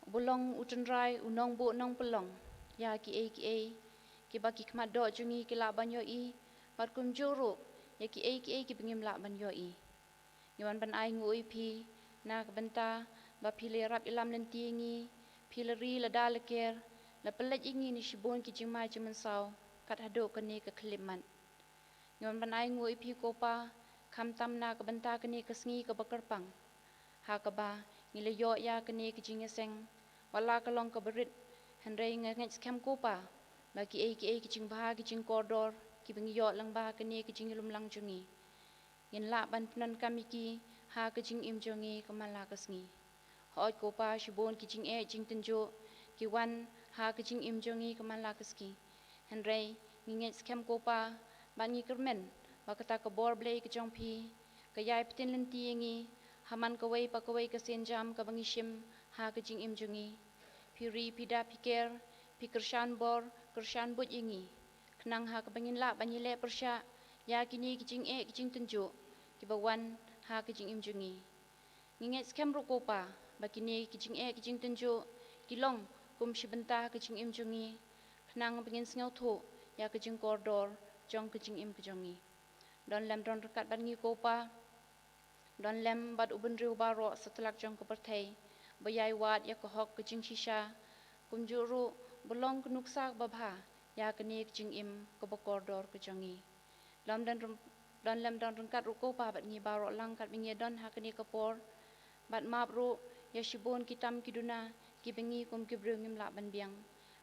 u ba long u tynrai, u nongbuh nongpynlong ïa kiei kiei kiba ki khmat doh jong ngi ki lah ban ïohi, bad kumjuh ruh ïa kiei kiei kiba ngim lah ban ïohi. Ngi wan ban ai nguh ïa phi na ka bynta ba phi la ïarap ïalam lynti ïa ngi, phi la ri lada la ker, la pynleit ïa ngi na shibun ki jingma jingmynsaw kat haduh kane ka khyllipmat. Ngi wan ban ai nguh ïa phi ko Pa, khamtam na ka bynta kane ka sngi kaba kyrpang, ha kaba ngi la ïoh ïa kane ka jingïaseng, wat la ka long kaba rit, hynrei nga ngeit skhem ko Pa ba kiei kiei ki jingbha ki jingkordor kiba ngi ïoh lyngba kane ka jinglum lang jong ngi, ngin lah ban pyndonkam ïa ki ha ka jingim jong ngi ka man la ka sngi. Hooid ko Pa, shibun ki jingeh jingtynjuh ki wan ha ka jingim jong ngi ka man la ka sngi. Hynrei ngi ngeit skhem ko Pa, bad ngi kyrmen ba kata ka bor Blei ka jong phi ka ïai pyntin lynti ïa ngi ha man kawei pa kawei ka sienjam kaba ngi shim ha ka jingim jong ngi. Phi ri, phi da, phi ker, phi kyrshan bor, kyrshan buit ïa ngi, khnang ha kaba ngin lah ban ïaleh pyrshah ïa kine ki jingeh ki jingtynjuh kiba wan ha ka jingim jong ngi. Ngi ngeit skhem ruh ko Pa ba kine ki jingeh ki jingtynjuh ki long kum shi bynta ha ka jingim jong ngi, khnang ba ngin sngewthuh ïa ka jingkordor jong ka jingim ka jong ngi. Don lem don ryngkat bad ngi ko Pa, don lem bad u bynriew baroh satlak jong ka pyrthei ba ïai wad ïa ka hok ka jingshisha, kumjuh ruh ba long ka nuksa kaba bha ïa kane ka jingim kaba kordor ka jong ngi. Lem don rym-, don lem don ryngkat ruh ko Pa bad ngi baroh lang katba ngi don ha kane ka por, bad map ruh ïa shibun ki tam ki duna kiba ngi kum ki briew ngim lah ban biang.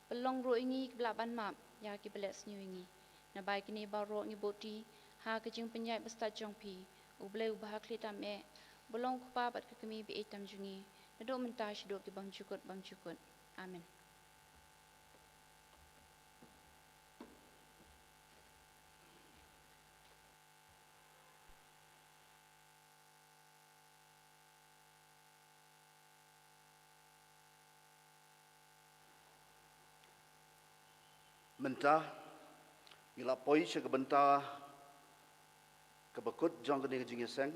Pynlong ruh ïa ngi kiba lah ban map ïa kiba leh sniew ïa ngi. Naba ïa kine baroh ngi buhti ha ka jingpynïaid bastad jong phi, U Blei uba ha khlieh tam eh, uba long u Kpa bad ka Kmie ba ïeit tam jong ngi, naduh mynta shaduh ki bymjukut bymjukut. Amen. Mynta ngi la poi sha ka bynta kaba kut jong kane ka jingïaseng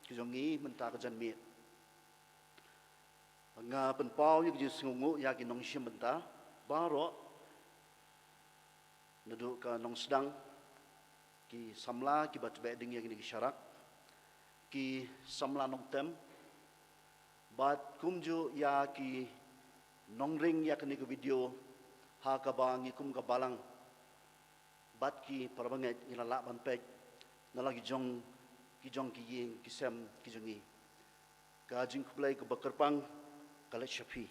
ka jong ngi mynta ka janmiet. Nga pynpaw ïa ka jingsngewnguh ïa ki nongshim bynta baroh, naduh ka nongsdang, ki samla kiba tbeh ding ïa kine ki sharak, ki samla nongtem, bad kumjuh ïa ki nongring ïa kane ka video ha kaba ngi kum ka balang bad ki parabangeit ngi la lah ban peit na la ki jong, ki jong ki ïing ki sem ki jong ngi. Ka jingkhublei kaba kyrpang ka leit sha phi.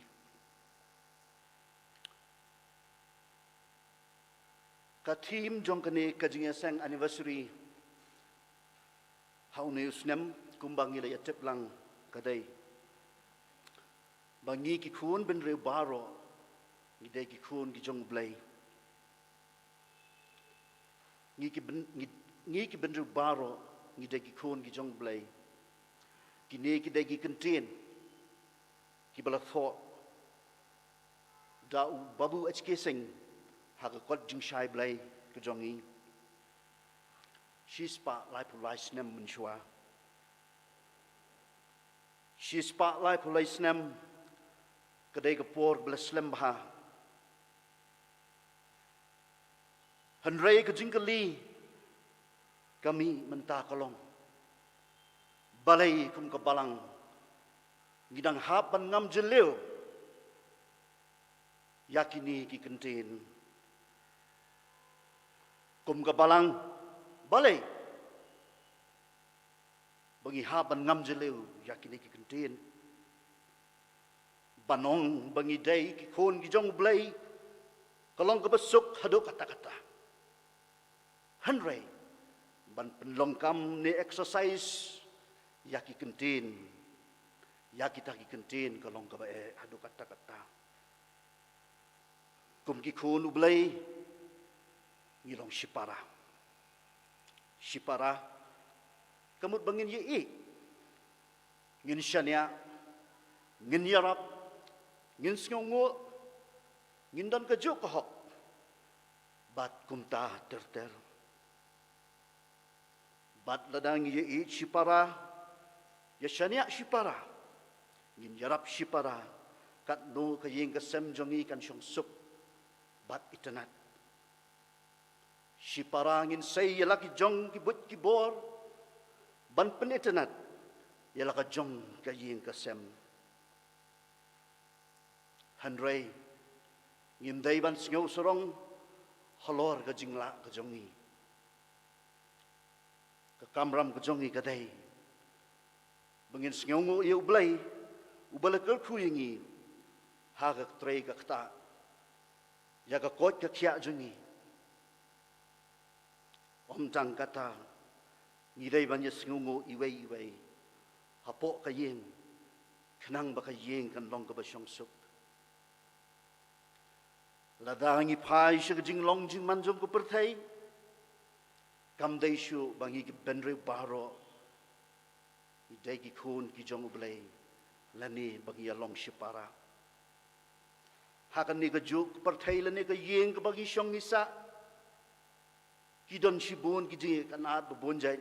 Ka theme jong kane ka jingïaseng anniversary ha une u snem, kumba ngi la ïatip lang, ka dei ba ngi ki khun bynriew baroh ngi dei ki khun ki jong U Blei. Ngi ki byn-, ngi, ngi ki bynriew baroh ngi dei ki khun ki jong U Blei. Kine ki dei ki kyntien kiba la thoh da u Babu H K Singh ha ka kot jingshai Blei ka jong ngi shispah laiphew lai snem mynshuwa. Shispah laiphew lai snem ka dei ka por ba la slem bha. Hynrei ka jingkylli ka mih mynta ka long, balei kum ka balang ngi dang hap ban ngam jylliew ïa kine ki kyntien? Kum ka balang, balei ba ngi hap ban ngam jylliew ïa kine ki kyntien? Ban ong ba ngi dei ki khun ki jong U Blei ka long kaba suk haduh katta katta. Hynrei ban pynlong kam ne exercise ïa ki kyntien, ïa kita ki kyntien ka long kaba eh haduh katta katta. Kum ki khun U Blei ngi long shipara. Shipara ka mut ba ngin ïa ïeit, ngin shaniah, ngin ïarap, ngin sngewnguh, ngin don kajuh ka hok, bad kumta ter ter. Bad lada ngi ïa ïeit shipara, ïa shaniah shipara, ngin ïarap shipara, katno ka ïing ka sem jong ngi kan shong suk bad itynnad. Shipara ngin sei ïa la ki jong ki buit ki bor ban pynitynnad ïa la ka jong ka ïing ka sem. Hynrei ngim dei ban sngew sarong halor ka jinglah ka jong ngi. Ka kamram ka jong ngi ka dei ba ngin sngewnguh ïa U Blei uba la kyrkhu ïa ngi ha ka trei ka ktah ïa ka koit ka khiah jong ngi. Ym tang kata, ngi dei ban ïa sngewnguh iwei iwei hapoh ka ïing, khnang ba ka ïing kan long kaba shong suk. Lada ngi phai sha ka jinglong jingman jong ka pyrthei, kam dei shuh ba ngi ki bynriew baroh ngi dei ki khun ki jong U Blei, lane ba ngi ïa long shipara. Ha kane kajuh ka pyrthei lane ka ïing kaba ngi shong ngi sah, ki don shibun ki jingïakynad ba bun jait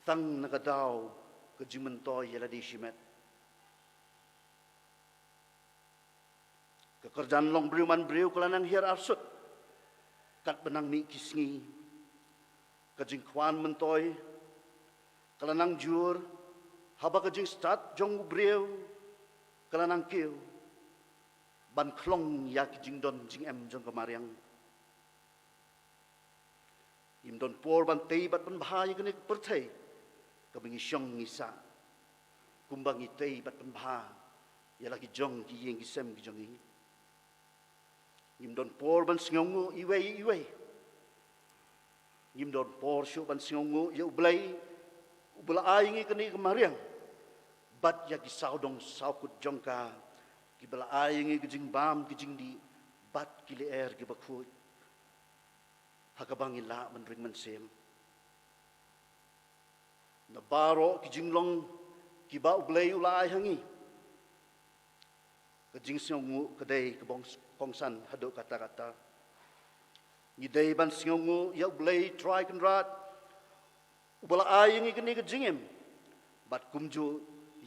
tang na ka daw ka jingmyntoi ïa lade shimet. Ka kyrdan long briew man briew ka la nang hiar arsut, katba nang mih ki sngi. Ka jingkwah myntoi ka la nang jur, haba ka jingstad jong u briew ka la nang kiew ban khlong ïa ki jingdon jingem jong ka mariang. Ngim don por ban tei bad pynbha ïa kane ka pyrthei kaba ngi shong ngi sah, kumba ngi tei bad pynbha ïa la ki jong ki ïing ki sem ki jong ngi. Ngim don por ban sngewnguh iwei iwei. Ngim don por shuh ban sngewnguh ïa U Blei uba la ai ïa ngi kane ka mariang bad ïa ki sawdong sawkut jong ka kiba la ai ïa ngi ka jingbam ka jingdih bad ki lyer kiba khuid, ha kaba ngin lah ban ring mynsiem. Na baroh ki jinglong kiba U Blei u la ai ha ngi, ka jingsngewnguh ka dei kaba kongsan haduh katta katta. Ngi dei ban sngewnguh ïa U Blei Trai Kynrad uba la ai ïa ngi kane ka jingim, bad kumjuh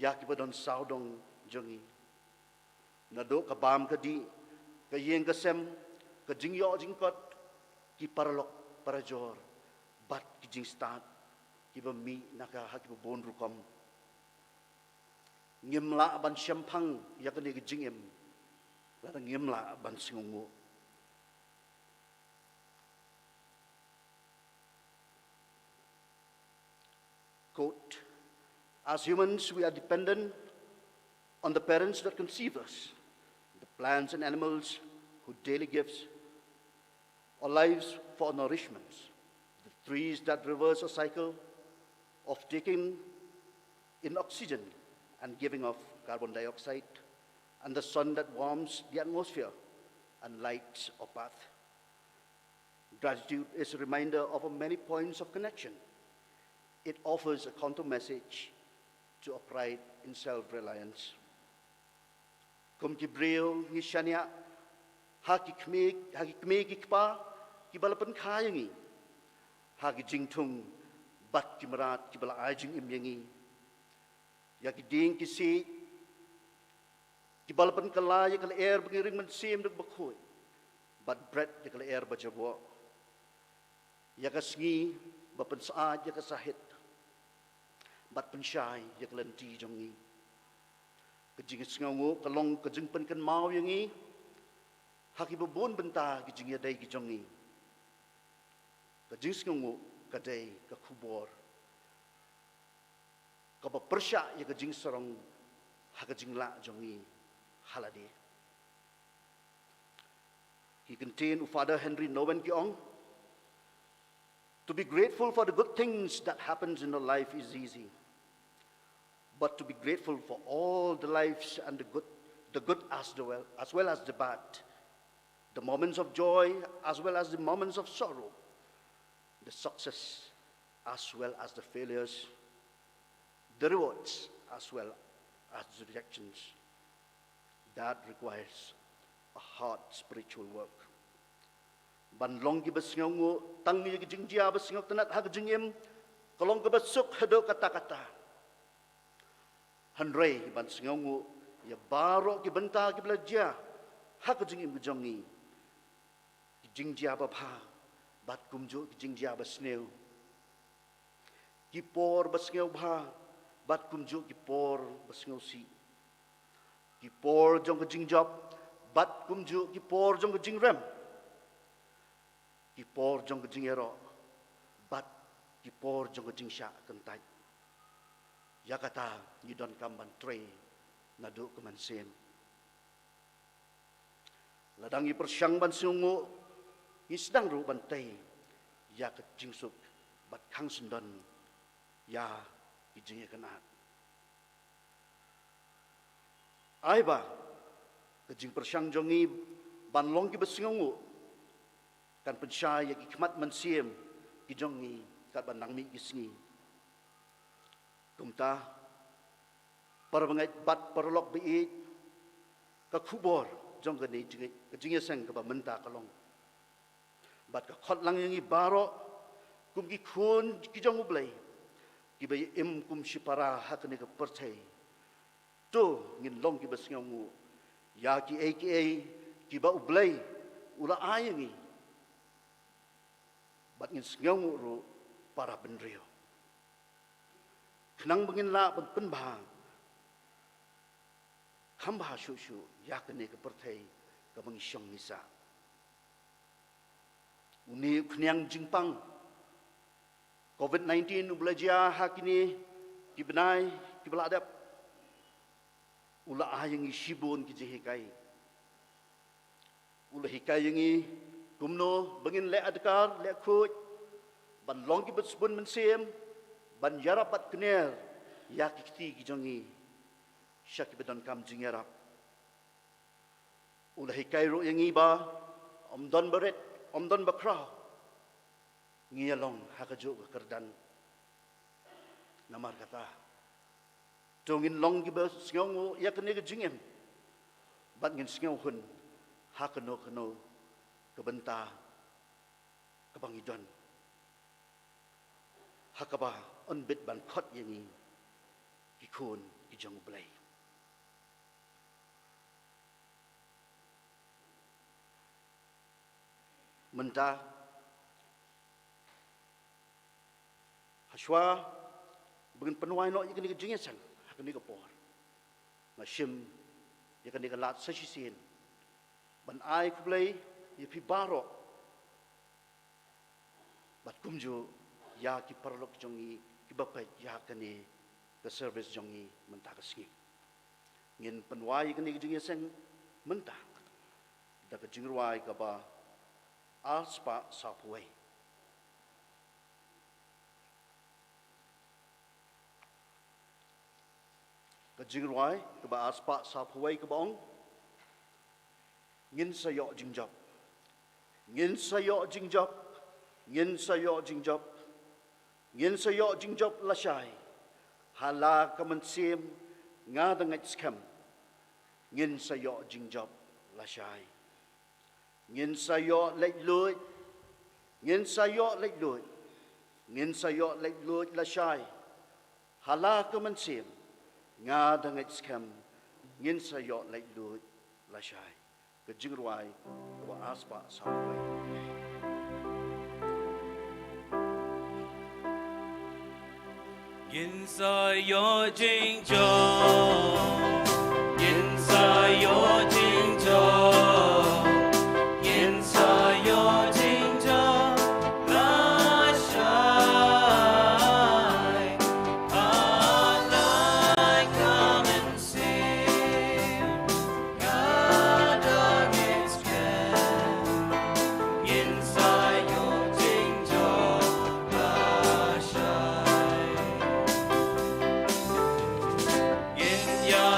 ïa kiba don sawdong jong ngi. Naduh ka bam ka dih, ka ïing ka sem, ka jingïoh jingkot, ki paralok parajor bad ki jingstad kiba mih na ka ha kiba bun rukom, ngim lah ban shemphang ïa kane ka jingim lada ngim lah ban sngewnguh. Quote, "As humans, we are dependent on the parents that conceive us, the plants and animals who daily gives our lives for our nourishment, the trees that reverse a cycle of taking in oxygen and giving off carbon dioxide, and the sun that warms the atmosphere and lights our path." Gratitude is a reminder of our many points of connection. It offers a counter message to our pride in self reliance. Kum ki briew ngi shaniah ha ki kmie, ha ki kmie ki kpa kiba la pynkha ïa ngi, ha ki jingthung bad ki mrad kiba la ai jingim ïa ngi, ïa ki dieng ki siej kiba la pynkylla ïa ka lyer ba ngi ring mynsiem da kaba khuid bad bret ïa ka lyer ba jaboh, ïa ka sngi ba pynsyaid ïa ka sahit bad pynshai ïa ka lynti jong ngi. Ka jingsngewnguh ka long ka jingpynkynmaw ïa ngi ha kiba bun bynta ki jingïadei ki jong ngi. Ka jingsngewnguh ka dei ka khubor kaba pyrshah ïa ka jingsarong ha ka jinglah jong ngi ha lade. Ki kyntien u Father Henri Nouwen ki ong, "To be grateful for the good things that happens in our life is easy, but to be grateful for all the lives and the good, the good as the well, as well as the bad, the moments of joy as well as the moments of sorrow, the success as well as the failures, the rewards as well as the rejections. That requires a hard spiritual work. Ban long kiba sngewnguh tang ïa ki jingjia ba sngewtynnat ha ka jingim, ka long kaba suk haduh katta katta. Hynrei ban sngewnguh ïa baroh ki bynta kiba la jia ha ka jingim ka jong ngi, ki jingjia babha bad kumjuh ki jingjia basniew, ki por basngewbha bad kumjuh ki por basngewsih, ki por jong ka jingjop bad kumjuh ki por jong ka jingrem, ki por jong ka jingïaroh bad ki por jong ka jingshah kyntait. Ïa kata ngi donkam ban trei naduh ka mynsiem. Lada ngi pyrshang ban sngewnguh, ngi sdang ruh ban tei ïa ka jingsuk bad khang syndon ïa ki jingïakynad. Ai ba ka jingpyrshang jong ngi ban long kiba sngewnguh kan pynshai ïa ki khmat mynsiem ki jong ngi katba nang mih ki sngi. Kumta, para bangeit bad paralok ba ïeit, ka khubor jong kane ka jingïaseng kaba mynta ka long, bad ka khot lang ïa ngi baroh kum ki khun ki jong U Blei, kiba ïa im kum shipara ha kane ka pyrthei. To ngin long kiba sngewnguh ïa kiei kiei kiba U Blei u la ai ïa ngi, bad ngin sngewnguh ruh para bynriew, khnang ba ngin lah ban pynbha kham bha shuh shuh ïa kane ka pyrthei kaba ngi shong ngi sah. Une u khñiang jingpang covid nineteen uba la jia ha kine ki bnai kiba la dep, u la ai ïa ngi shibun ki jinghikai. U la hikai ïa ngi kumno ba ngin leh adkar leh khuid, ban long kiba sbun mynsiem, ban ïarap bad kner ïa ki kti ki jong ngi sha kiba donkam jingïarap. U la hikai ruh ïa ngi ba ym don ba rit, ym don ba khraw, ngi ïalong ha kajuh ka kyrdan. Namar kata, to ngin long kiba sngewnguh ïa kane ka jingim, bad ngin sngewhun ha kano kano ka bynta kaba ngi don, ha kaba yn bit ban khot ïa ngi ki khun ki jong U Blei. Mynta, hashwa ba ngin pynwai noh ïa kane ka jingïaseng ha kane ka por, nga shim ïa kane ka lad sa shisien ban ai khublei ïa phi baroh, bad kumjuh ïa ki paralok jong ngi kiba peit ïa kane ka service jong ngi mynta ka sngi. Ngin pynwai ïa kane ka jingïaseng mynta da ka jingrwai kaba arspah sawphew wei. Ka jingrwai kaba arspah sawphew wei kaba ong: Ngin sa ïoh jingjop. Ngin sa ïoh jingjop. Ngin sa ïoh jingjop. Ngin sa ïoh jingjop lashai. Ha la ka mynsiem nga da ngeit skhem. Ngin sa ïoh jingjop lashai. Ngin sa ïoh leit luid. Ngin sa ïoh leit luid. Ngin sa ïoh leit luid lashai. Ha la ka mynsiem nga da ngeit skhem. Ngin sa ïoh leit luid lashai. Ka jingrwai kaba arspah sawphew wei. Ngin sa ïoh jingjop. Ngin sa ïoh jingjop. Ngin sa ïoh jingjop lashai. Ha la ka mynsiem nga da ngeit skhem. Ngin sa ïoh jingjop lashai. Ngin ïa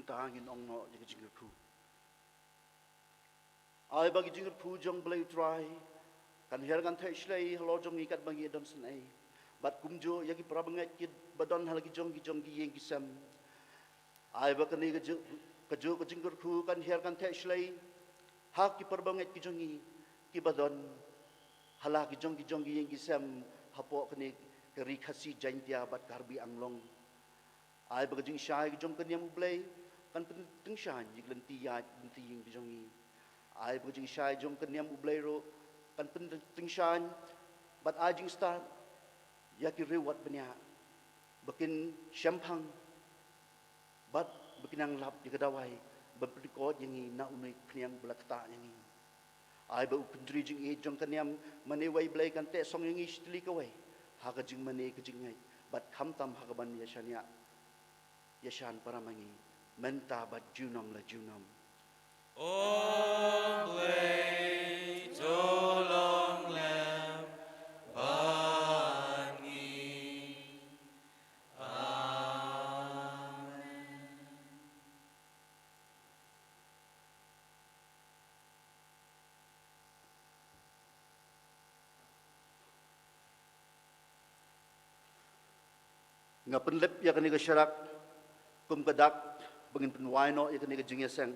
Te ngin ong noh ïa ka jingkyrkhu. Ai ba ka jingkyrkhu jong U Blei U Trai kan hiar kan theh shlei halor jong ngi katba ngi don sngewsih. Bad kumjuh ïa ki para bangeit kiba don ha la ki jong ki jong ki ïing ki sem. Ai ba kane kajuh, kajuh ka jingkyrkhu kan hiar kan theh shlei ha ki para bangeit ki jong ngi kiba don ha la ki jong ki jong ki ïing ki sem hapoh kane ka Ri Khasi Jaiñtia bad Karbi Anglong. Ai ba ka jingshai ka jong ka niam U Blei kan pyntyngshaiñ ïa ki lynti ïaid lynti ïing ki jong ngi. Ai ba ka jingshai jong ka niam U Blei ruh kan pyntyngshaiñ bad ai jingstad ïa ki riew wat bniah ba kin shemphang bad ba kin nang lap ïa ka dawai ban pynkoit ïa ngi na une u khñiang ba la ktah ïa ngi. Ai ba u kynjri jingïeit jong ka niam mane wei Blei kan teh song ïa ngi shi tylli kawei ha ka jingmane ka jingngeit bad khamtam ha ka ban ïa shaniah ïa shan para ma ngi mynta bad junom la junom. O Blei, to long lem bad ngi. Amen. Nga pynlip ïa kane ka sharak kum ka dak ba ngin pynwai noh ïa kane ka jingïaseng.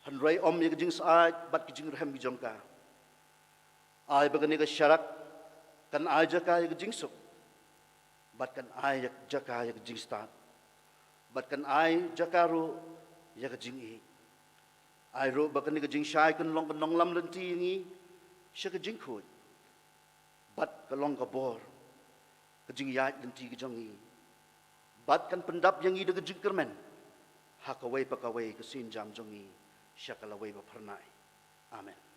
Hynrei ym ïa ka jingsyaid bad ka jingrhem ki jong ka. Ai ba kane ka sharak kan ai jaka ïa ka jingsuk bad kan ai ïa jaka ïa ka jingstad bad kan ai jaka ruh ïa ka jingïeit. Ai ruh ba kane ka jingshai kan long ka nonglam lynti ïa ngi sha ka jingkhuid bad ka long ka bor ka jingïaid lynti ka jong ngi bad kan pyndap ïa ngi da ka jingkyrmen ha kawei pa kawei ka sienjam jong ngi sha ka lawei ba phyrnai. Amen.